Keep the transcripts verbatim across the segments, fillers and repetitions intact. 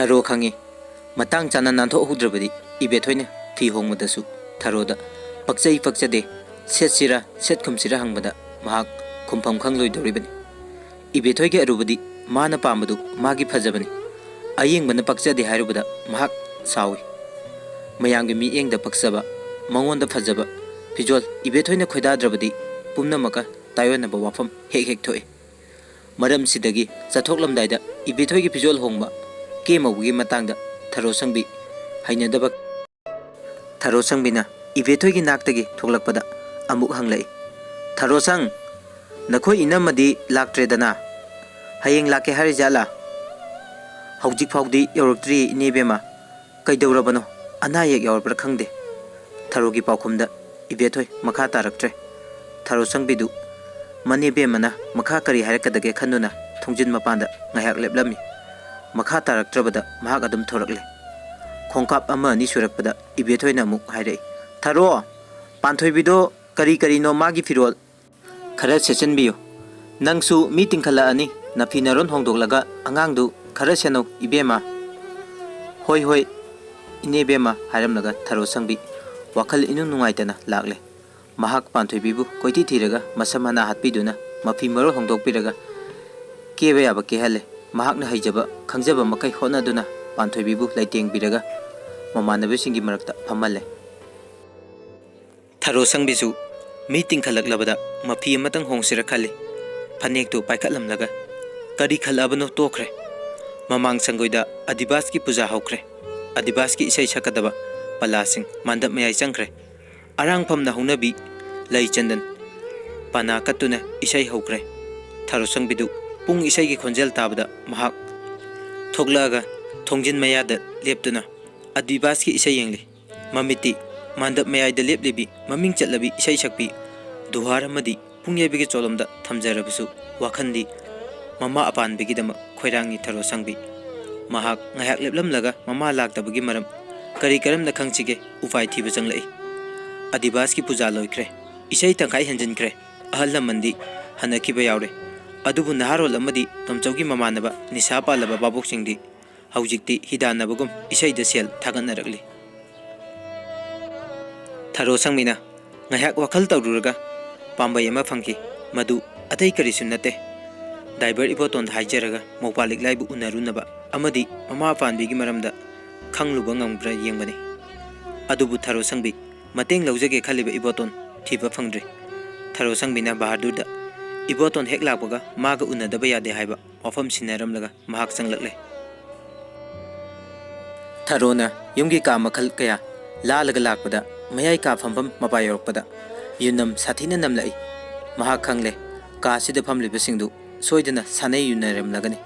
ꯊꯔꯣ ꯈꯪꯉꯤ꯫ ꯃꯇꯥꯡ ꯆꯥꯅ ꯅꯥꯟꯊꯣꯛꯍꯧꯗ꯭ꯔꯕꯗꯤ ꯏꯕꯦꯊꯣꯏꯅ ꯐꯤ ꯍꯣꯡꯕꯗꯁꯨ ꯊꯔꯣꯗ "ꯄꯛꯆꯩ ꯄꯛꯆꯗꯦ, ꯁꯦꯠꯁꯤꯔꯥ ꯁꯦꯠꯈꯨꯝꯁꯤꯔꯥ" ꯍꯪꯕꯗ ꯃꯍꯥꯛ ꯈꯨꯝꯐꯝ ꯈꯪꯂꯣꯏꯗꯧꯔꯤꯕꯅꯤ꯫ ꯏꯕꯦꯊꯣꯏꯒꯤ ꯑꯔꯨꯕꯗꯤ ꯃꯥꯅ ꯄꯥꯝꯕꯗꯨ ꯃꯥꯒꯤ ꯐꯖꯕꯅꯤ꯫ ꯑꯌꯦꯡꯕꯅ ꯄꯛꯆꯗꯦ ꯍꯥꯏꯔꯨꯕꯗ ꯃꯍꯥꯛ ꯁꯥꯎꯏ꯫ ꯃꯌꯥꯝꯒꯤ ꯃꯤꯠꯌꯦꯡꯗ ꯄꯛꯆꯕ, ꯃꯉꯣꯟꯗ ꯐꯖꯕ ꯐꯤꯖꯣꯜ ꯏꯕꯦꯊꯣꯏꯅ ꯈꯣꯏꯗꯥꯗ꯭ꯔꯕꯗꯤ ꯄꯨꯝꯅꯃꯛꯀ ꯇꯥꯏꯑꯣꯟꯅꯕ ꯋꯥꯐꯝ ꯍꯦꯛ ꯍꯦꯛ ꯊꯣꯛꯏ꯫ ꯃꯔꯝꯁꯤꯗꯒꯤ ꯆꯠꯊꯣꯛꯂꯝꯗꯥꯏꯗ ꯏꯕꯦꯊꯣꯏꯒꯤ ꯐꯤꯖꯣꯜ ꯍꯣꯡꯕ ꯀꯦꯃꯧꯕꯒꯤ ꯃꯇꯥꯡꯗ ꯊꯔꯣ ꯁꯪꯕꯤ ꯍꯩꯅꯗꯕ ꯊꯔꯣ ꯁꯪꯕꯤꯅ ꯏꯕꯦꯊꯣꯏꯒꯤ ꯅꯥꯛꯇꯒꯤ ꯊꯣꯛꯂꯛꯄꯗ ꯑꯃꯨꯛ ꯍꯪꯂꯛꯏ, "ꯊꯔꯣ ꯁꯪ, ꯅꯈꯣꯏ ꯏꯅꯝꯃꯗꯤ ꯂꯥꯛꯇ꯭ꯔꯦꯗꯅ? ꯍꯌꯦꯡ ꯂꯥꯛꯀꯦ ꯍꯥꯏꯔꯤꯖꯥꯠꯂꯥ? ꯍꯧꯖꯤꯛ ꯐꯥꯎꯗꯤ ꯌꯧꯔꯛꯇ꯭ꯔꯤ ꯏꯅꯦ ꯕꯦꯝꯃ꯫ ꯀꯩꯗꯧꯔꯕꯅꯣ? ꯑꯅꯥ ꯑꯌꯦꯛ ꯌꯥꯎꯔꯕ꯭ꯔꯥ ꯈꯪꯗꯦ꯫" ꯊꯔꯣꯒꯤ ꯄꯥꯎꯈꯨꯝꯗ ꯏꯕꯦꯊꯣꯏ ꯃꯈꯥ ꯇꯥꯔꯛꯇ꯭ꯔꯦ꯫ ꯊꯔꯣ ꯁꯪꯕꯤꯗꯨ ꯃꯅꯦ ꯕꯦꯝꯃꯅ ꯃꯈꯥ ꯀꯔꯤ ꯍꯥꯏꯔꯛꯀꯗꯒꯦ ꯈꯟꯗꯨꯅ ꯊꯣꯡꯖꯤꯟ ꯃꯄꯥꯟꯗ ꯉꯥꯏꯍꯥꯛ ꯂꯦꯞꯂꯝꯃꯤ꯫ ꯃꯈꯥ ꯇꯥꯔꯛꯇ꯭ꯔꯕꯗ ꯃꯍꯥꯛ ꯑꯗꯨꯝ ꯊꯣꯔꯛꯂꯦ꯫ ꯈꯣꯡꯀꯥꯞ ꯑꯃ ꯑꯅꯤ ꯁꯨꯔꯛꯄꯗ ꯏꯕꯦꯊꯣꯏꯅ ꯑꯃꯨꯛ ꯍꯥꯏꯔꯛꯏ, "ꯊꯔꯣ, ꯄꯥꯟꯊꯣꯏꯕꯤꯗꯣ ꯀꯔꯤ ꯀꯔꯤꯅꯣ ꯃꯥꯒꯤ ꯐꯤꯔꯣꯜ ꯈꯔ ꯁꯦꯠꯆꯟꯕꯤꯌꯨ꯫ ꯅꯪꯁꯨ ꯃꯤ ꯇꯤꯡꯈꯠꯂꯛꯑꯅꯤ, ꯅꯐꯤ ꯅꯔꯣꯟ ꯍꯣꯡꯗꯣꯛꯂꯒ ꯑꯉꯥꯡꯗꯨ ꯈꯔ ꯁꯦꯟꯅꯧ ꯏꯕꯦꯝꯃ꯫" "ꯍꯣꯏ ꯍꯣꯏ ꯏꯅꯦ ꯕꯦꯝꯃ" ꯍꯥꯏꯔꯝꯂꯒ ꯊꯔꯣ ꯁꯪꯕꯤ ꯋꯥꯈꯜ ꯏꯅꯨꯡ ꯅꯨꯡꯉꯥꯏꯇꯅ ꯂꯥꯛꯂꯦ꯫ ꯃꯍꯥꯛ ꯄꯥꯟꯊꯣꯏꯕꯤꯕꯨ ꯀꯣꯏꯊꯤ ꯊꯤꯔꯒ ꯃꯁꯝ ꯃꯅꯥ ꯍꯥꯠꯄꯤꯗꯨꯅ ꯃꯐꯤ ꯃꯔꯣꯜ ꯍꯣꯡꯗꯣꯛꯄꯤꯔꯒ ꯀꯦꯕ ꯌꯥꯕ ꯀꯦꯍꯜꯂꯦ꯫ ꯃꯍꯥꯛꯅ ꯍꯩꯖꯕ ꯈꯪꯖꯕ ꯃꯈꯩ ꯍꯣꯠꯅꯗꯨꯅ ꯄꯥꯟꯊꯣꯏꯕꯤꯕꯨ ꯂꯩꯇꯦꯡꯕꯤꯔꯒ ꯃꯃꯥꯟꯅꯕꯁꯤꯡꯒꯤ ꯃꯔꯛꯇ ꯐꯝꯍꯜꯂꯦ꯫ ꯊꯔꯣ ꯁꯪꯕꯤꯁꯨ ꯃꯤ ꯇꯤꯡꯈꯠꯂꯛꯂꯕꯗ ꯃꯐꯤ ꯑꯃꯇꯪ ꯍꯣꯡꯁꯤꯔ ꯈꯜꯂꯤ꯫ ꯐꯅꯦꯛꯇꯨ ꯄꯥꯏꯈꯠꯂꯝꯂꯒ ꯀꯔꯤ ꯈꯜꯂꯕꯅꯣ ꯇꯣꯛꯈ꯭ꯔꯦ꯫ ꯃꯃꯥꯡ ꯁꯪꯒꯣꯏꯗ ꯑꯗꯤꯕꯥꯁꯀꯤ ꯄꯨꯖꯥ ꯍꯧꯈ꯭ꯔꯦ꯫ ꯑꯗꯤꯕꯥꯁꯀꯤ ꯏꯁꯩ ꯁꯛꯀꯗꯕ ꯄꯂꯥꯁꯤꯡ ꯃꯥꯟꯗꯞ ꯃꯌꯥꯏ ꯆꯪꯈ꯭ꯔꯦ꯫ ꯑꯔꯥꯡꯐꯝꯅ ꯍꯧꯅꯕꯤ ꯂꯩ ꯆꯟꯗꯟ ꯄꯥꯅꯥ ꯀꯠꯇꯨꯅ ꯏꯁꯩ ꯍꯧꯈ꯭ꯔꯦ꯫ ꯊꯔꯣ ꯁꯪꯕꯤꯗꯨ ꯄꯨꯡ ꯏꯁꯩꯒꯤ ꯈꯣꯟꯖꯦꯜ ꯇꯥꯕꯗ ꯃꯍꯥꯛ ꯊꯣꯛꯂꯛꯑꯒ ꯊꯣꯡꯖꯤꯟ ꯃꯌꯥꯗ ꯂꯦꯞꯇꯨꯅ ꯑꯗꯤꯕꯥꯁꯀꯤ ꯏꯁꯩ ꯌꯦꯡꯂꯤ꯫ ꯃꯃꯤꯠꯇꯤ ꯃꯥꯟꯗꯞ ꯃꯌꯥꯏꯗ ꯂꯦꯞꯂꯤꯕꯤ ꯃꯃꯤꯡ ꯆꯠꯂꯕꯤ ꯏꯁꯩ ꯁꯛꯄꯤ ꯗꯨꯍꯥꯔ ꯑꯃꯗꯤ ꯄꯨꯡ ꯌꯩꯕꯒꯤ ꯆꯣꯂꯣꯝꯗ ꯊꯝꯖꯔꯕꯁꯨ ꯋꯥꯈꯜꯗꯤ ꯃꯃꯥ ꯑꯄꯥꯟꯕꯒꯤꯗꯃꯛ ꯈꯣꯏꯔꯥꯡꯉꯤ ꯊꯔꯣ ꯁꯪꯕꯤ꯫ ꯃꯍꯥꯛ ꯉꯥꯏꯍꯥꯛ ꯂꯦꯞꯂꯝꯂꯒ ꯃꯃꯥ ꯂꯥꯛꯇꯕꯒꯤ ꯃꯔꯝ ꯀꯔꯤ ꯀꯔꯝꯅ ꯈꯪꯁꯤꯒꯦ ꯎꯄꯥꯏ ꯊꯤꯕ ꯆꯪꯂꯛꯏ꯫ ꯑꯗꯤꯕꯥꯁꯀꯤ ꯄꯨꯖꯥ ꯂꯣꯏꯈ꯭ꯔꯦ꯫ ꯏꯁꯩ ꯇꯪꯈꯥꯏ ꯍꯦꯟꯖꯤꯟꯈ꯭ꯔꯦ꯫ ꯑꯍꯜ ꯂꯃꯟꯗꯤ ꯍꯟꯅꯈꯤꯕ ꯌꯥꯎꯔꯦ꯫ ꯑꯗꯨꯕꯨ ꯅꯍꯥꯔꯣꯜ ꯑꯃꯗꯤ ꯇꯣꯝꯆꯧꯒꯤ ꯃꯃꯥꯟꯅꯕ ꯅꯤꯁꯥ ꯄꯥꯜꯂꯕ ꯚꯥꯕꯣꯛꯁꯤꯡꯗꯤ ꯍꯧꯖꯤꯛꯇꯤ ꯍꯤꯗꯥꯟꯅꯕꯒꯨꯝ ꯏꯁꯩꯗ ꯁꯦꯜ ꯊꯥꯒꯠꯅꯔꯛꯂꯤ꯫ ꯊꯔꯣ ꯁꯪꯕꯤꯅ ꯉꯥꯏꯍꯥꯛ ꯋꯥꯈꯜ ꯇꯧꯔꯨꯔꯒ ꯄꯥꯝꯕꯩ ꯑꯃ ꯐꯪꯈꯤ꯫ ꯃꯗꯨ ꯑꯇꯩ ꯀꯔꯤꯁꯨ ꯅꯠꯇꯦ, ꯗꯥꯏꯕꯔ ꯏꯕꯣꯇꯣꯟꯗ ꯍꯥꯏꯖꯔꯒ ꯃꯧꯄꯥ ꯂꯤꯛꯂꯥꯏꯕꯨ ꯎꯅꯔꯨꯅꯕ ꯑꯃꯗꯤ ꯃꯃꯥ ꯄꯥꯟꯕꯤꯒꯤ ꯃꯔꯝꯗ ꯈꯪꯂꯨꯕ ꯉꯝꯕ꯭ꯔꯥ ꯌꯦꯡꯕꯅꯤ꯫ ꯑꯗꯨꯕꯨ ꯊꯔꯣ ꯁꯪꯕꯤ ꯃꯇꯦꯡ ꯂꯧꯖꯒꯦ ꯈꯜꯂꯤꯕ ꯏꯕꯣꯇꯣꯟ ꯊꯤꯕ ꯐꯪꯗ꯭ꯔꯤ꯫ ꯊꯔꯣ ꯁꯪꯕꯤꯅ ꯕꯍꯥꯗꯨꯔꯗ ꯏꯕꯣꯇꯣꯟ ꯍꯦꯛ ꯂꯥꯛꯄꯒ ꯃꯥꯒ ꯎꯅꯗꯕ ꯌꯥꯗꯦ ꯍꯥꯏꯕ ꯋꯥꯐꯝ ꯁꯤꯟꯅꯔꯝꯂꯒ ꯃꯍꯥꯛ ꯆꯪꯂꯛꯂꯦ꯫ ꯊꯔꯣꯅ ꯌꯨꯝꯒꯤ ꯀꯥ ꯃꯈꯜ ꯀꯌꯥ ꯂꯥꯜꯂꯒ ꯂꯥꯛꯄꯗ, ꯃꯌꯥꯏ ꯀꯥ ꯐꯝꯐꯝ ꯃꯄꯥ ꯌꯧꯔꯛꯄꯗ ꯌꯨꯅꯝ ꯁꯥꯊꯤꯅ ꯅꯝꯂꯛꯏ꯫ ꯃꯍꯥꯛ ꯈꯪꯂꯦ, ꯀꯥ ꯑꯁꯤꯗ ꯐꯝꯂꯤꯕꯁꯤꯡꯗꯨ ꯁꯣꯏꯗꯅ ꯁꯥꯟꯅꯩ ꯌꯨꯅꯔꯝꯂꯒꯅꯤ꯫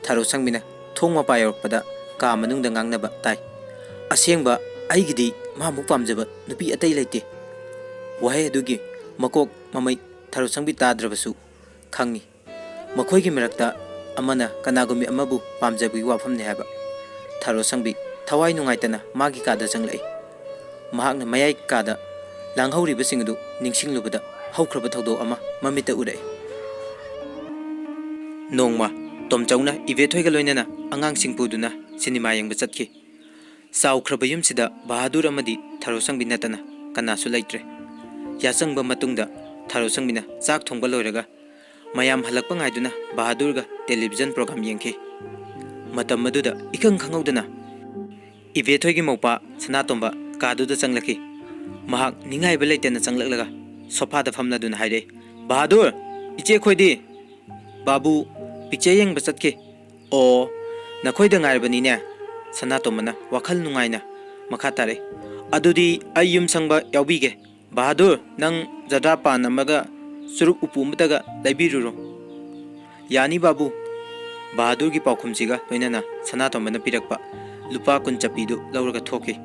ꯊꯔꯣ ꯁꯪꯕꯤꯅ ꯊꯣꯡ ꯃꯄꯥ ꯌꯧꯔꯛꯄꯗ ꯀꯥ ꯃꯅꯨꯡꯗ ꯉꯥꯡꯅꯕ ꯇꯥꯏ꯫ "ꯑꯁꯦꯡꯕ ꯑꯩꯒꯤꯗꯤ ꯃꯥꯃꯨꯛ ꯄꯥꯝꯖꯕ ꯅꯨꯄꯤ ꯑꯇꯩ ꯂꯩꯇꯦ"꯫ ꯋꯥꯍꯩ ꯑꯗꯨꯒꯤ ꯃꯀꯣꯛ ꯃꯃꯩ ꯊꯔꯣ ꯁꯪꯕꯤ ꯇꯥꯗ꯭ꯔꯕꯁꯨ ꯈꯪꯏ꯫ ꯃꯈꯣꯏꯒꯤ ꯃꯔꯛꯇ ꯑꯃꯅ ꯀꯅꯥꯒꯨꯝꯕꯤ ꯑꯃꯕꯨ ꯄꯥꯝꯖꯕꯒꯤ ꯋꯥꯐꯝꯅꯤ ꯍꯥꯏꯕ꯫ ꯊꯔꯣ ꯁꯪꯕꯤ ꯊꯋꯥꯏ ꯅꯨꯡꯉꯥꯏꯇꯅ ꯃꯥꯒꯤ ꯀꯥꯗ ꯆꯪꯂꯛꯏ꯫ ꯃꯍꯥꯛꯅ ꯃꯌꯥꯏ ꯀꯥꯗ ꯂꯥꯡꯍꯧꯔꯤꯕꯁꯤꯡ ꯑꯗꯨ ꯅꯤꯡꯁꯤꯡꯂꯨꯕꯗ ꯍꯧꯈ꯭ꯔꯕ ꯊꯧꯗꯣꯛ ꯑꯃ ꯃꯃꯤꯠꯇ ꯎꯔꯛꯏ꯫ ꯅꯣꯡꯃ ꯇꯣꯝꯆꯧꯅ ꯏꯕꯦꯊꯣꯏꯒ ꯂꯣꯏꯅꯅ ꯑꯉꯥꯡꯁꯤꯡ ꯄꯨꯗꯨꯅ ꯁꯤꯅꯦꯃꯥ ꯌꯦꯡꯕ ꯆꯠꯈꯤ꯫ ꯆꯥꯎꯈ꯭ꯔꯕ ꯌꯨꯝꯁꯤꯗ ꯕꯍꯥꯗꯨꯔ ꯑꯃꯗꯤ ꯊꯔꯣꯁꯪꯕꯤ ꯅꯠꯇꯅ ꯀꯅꯥꯁꯨ ꯂꯩꯇ꯭ꯔꯦ꯫ ꯌꯥꯆꯪꯕ ꯃꯇꯨꯡꯗ ꯊꯔꯣꯁꯪꯕꯤꯅ ꯆꯥꯛ ꯊꯣꯡꯕ ꯂꯣꯏꯔꯒ ꯃꯌꯥꯝ ꯍꯜꯂꯛꯄ ꯉꯥꯏꯗꯨꯅ ꯕꯍꯥꯗꯨꯔꯒ ꯇꯦꯂꯤꯚꯤꯖꯟ ꯄ꯭ꯔꯣꯒ꯭ꯔꯥꯝ ꯌꯦꯡꯈꯤ꯫ ꯃꯇꯝ ꯑꯗꯨꯗ ꯏꯈꯪ ꯈꯪꯍꯧꯗꯅ ꯏꯕꯦꯊꯣꯏꯒꯤ ꯃꯧꯄꯥ ꯁꯅꯥꯇꯣꯝꯕ ꯀꯥꯗꯨꯗ ꯆꯪꯂꯛꯈꯤ꯫ ꯃꯍꯥꯛ ꯅꯤꯡꯉꯥꯏꯕ ꯂꯩꯇꯅ ꯆꯪꯂꯛꯂꯒ ꯁꯣꯐꯥꯗ ꯐꯝꯂꯗꯨꯅ ꯍꯥꯏꯔꯛꯏ, "ꯕꯍꯥꯗꯨꯔ, ꯏꯆꯦ ꯈꯣꯏꯗꯤ?" "ꯕꯥꯕꯨ ꯄꯤꯛꯆꯔ ꯌꯦꯡꯕ ꯆꯠꯈꯤ"꯫ "ꯑꯣ, ꯅꯈꯣꯏꯗ ꯉꯥꯏꯔꯕꯅꯤꯅꯦ"꯫ ꯁꯅꯥꯇꯣꯝꯕꯅ ꯋꯥꯈꯜ ꯅꯨꯡꯉꯥꯏꯅ ꯃꯈꯥ ꯇꯥꯔꯛꯏ, "ꯑꯗꯨꯗꯤ ꯑꯩ ꯌꯨꯝ ꯁꯪꯕ ꯌꯥꯎꯕꯤꯒꯦ꯫ ꯕꯍꯥꯗꯨꯔ, ꯅꯪ ꯖꯔꯗꯥ ꯄꯥꯟ ꯑꯃꯒ ꯆꯨꯔꯨꯞ ꯎꯄꯨ ꯑꯃꯇꯒ ꯂꯩꯕꯤꯔꯨꯔꯣ"꯫ "ꯌꯥꯅꯤ ꯕꯥꯕꯨ"꯫ ꯕꯍꯥꯗꯨꯔꯒꯤ ꯄꯥꯎꯈꯨꯝꯁꯤꯒ ꯂꯣꯏꯅꯅ ꯁꯅꯥꯇꯣꯝꯕꯅ ꯄꯤꯔꯛꯄ ꯂꯨꯄꯥ ꯀꯨꯟ ꯆꯞꯄꯤꯗꯨ ꯂꯧꯔꯒ ꯊꯣꯛꯈꯤ꯫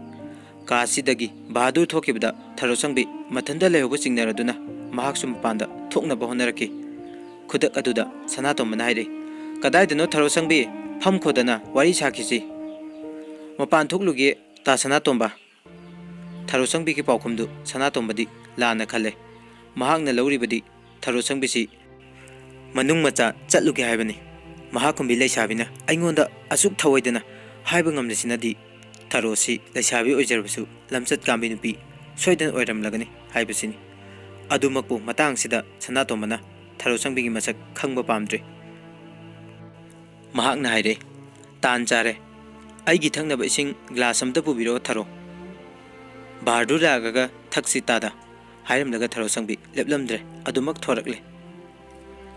ꯀꯥ ꯑꯁꯤꯗꯒꯤ ꯕꯍꯥꯗꯨꯔ ꯊꯣꯛꯈꯤꯕꯗ ꯊꯔꯣꯁꯪꯕꯤ ꯃꯊꯟꯇ ꯂꯩꯍꯧꯕ ꯆꯤꯡꯅꯔꯗꯨꯅ ꯃꯍꯥꯛꯁꯨ ꯃꯄꯥꯟꯗ ꯊꯣꯛꯅꯕ ꯍꯣꯠꯅꯔꯛꯈꯤ꯫ ꯈꯨꯗꯛ ꯑꯗꯨꯗ ꯁꯅꯥꯇꯣꯝꯕꯅ ꯍꯥꯏꯔꯛꯏ, "ꯀꯗꯥꯏꯗꯅꯣ ꯊꯔꯣꯁꯪꯕꯤ? ꯐꯝꯈꯣꯗꯅ ꯋꯥꯔꯤ ꯁꯥꯈꯤꯁꯤ"꯫ "ꯃꯄꯥꯟ ꯊꯣꯛꯂꯨꯒꯦ ꯇꯥ ꯁꯅꯥꯇꯣꯝꯕ"꯫ ꯊꯔꯣꯁꯪꯕꯤꯒꯤ ꯄꯥꯎꯈꯨꯝꯗꯨ ꯁꯅꯥꯇꯣꯝꯕꯗꯤ ꯂꯥꯟꯅ ꯈꯜꯂꯦ꯫ ꯃꯍꯥꯛꯅ ꯂꯧꯔꯤꯕꯗꯤ ꯊꯔꯣꯁꯪꯕꯤꯁꯤ ꯃꯅꯨꯡ ꯃꯆꯥ ꯆꯠꯂꯨꯒꯦ ꯍꯥꯏꯕꯅꯤ꯫ ꯃꯍꯥꯛꯀꯨꯝꯕꯤ ꯂꯩꯁꯥꯕꯤꯅ ꯑꯩꯉꯣꯟꯗ ꯑꯁꯨꯛ ꯊꯧꯑꯣꯏꯗꯅ ꯍꯥꯏꯕ ꯉꯝꯂꯤꯁꯤꯅꯗꯤ ꯊꯔꯣꯁꯤ ꯂꯩꯁꯥꯕꯤ ꯑꯣꯏꯖꯔꯕꯁꯨ ꯂꯝꯆꯠ ꯀꯥꯝꯕꯤ ꯅꯨꯄꯤ ꯁꯣꯏꯗꯅ ꯑꯣꯏꯔꯝꯂꯒꯅꯤ ꯍꯥꯏꯕꯁꯤꯅꯤ꯫ ꯑꯗꯨꯃꯛꯄꯨ ꯃꯇꯥꯡꯁꯤꯗ ꯁꯅꯥꯇꯣꯝꯕꯅ ꯊꯔꯣ ꯁꯪꯕꯤꯒꯤ ꯃꯁꯛ ꯈꯪꯕ ꯄꯥꯝꯗ꯭ꯔꯦ꯫ ꯃꯍꯥꯛꯅ ꯍꯥꯏꯔꯦ, "ꯇꯥꯟ ꯆꯥꯔꯦ, ꯑꯩꯒꯤ ꯊꯛꯅꯕ ꯏꯁꯤꯡ ꯒ꯭ꯂꯥꯁ ꯑꯝꯇ ꯄꯨꯕꯤꯔꯛꯑꯣ ꯊꯔꯣ꯫ ꯕꯥꯔꯗꯨ ꯂꯥꯛꯑꯒ ꯊꯛꯁꯤ ꯇꯥꯗ" ꯍꯥꯏꯔꯝꯂꯒ ꯊꯔꯣ ꯁꯪꯕꯤ ꯂꯦꯞꯂꯝꯗ꯭ꯔꯦ꯫ ꯑꯗꯨꯃꯛ ꯊꯣꯔꯛꯂꯦ꯫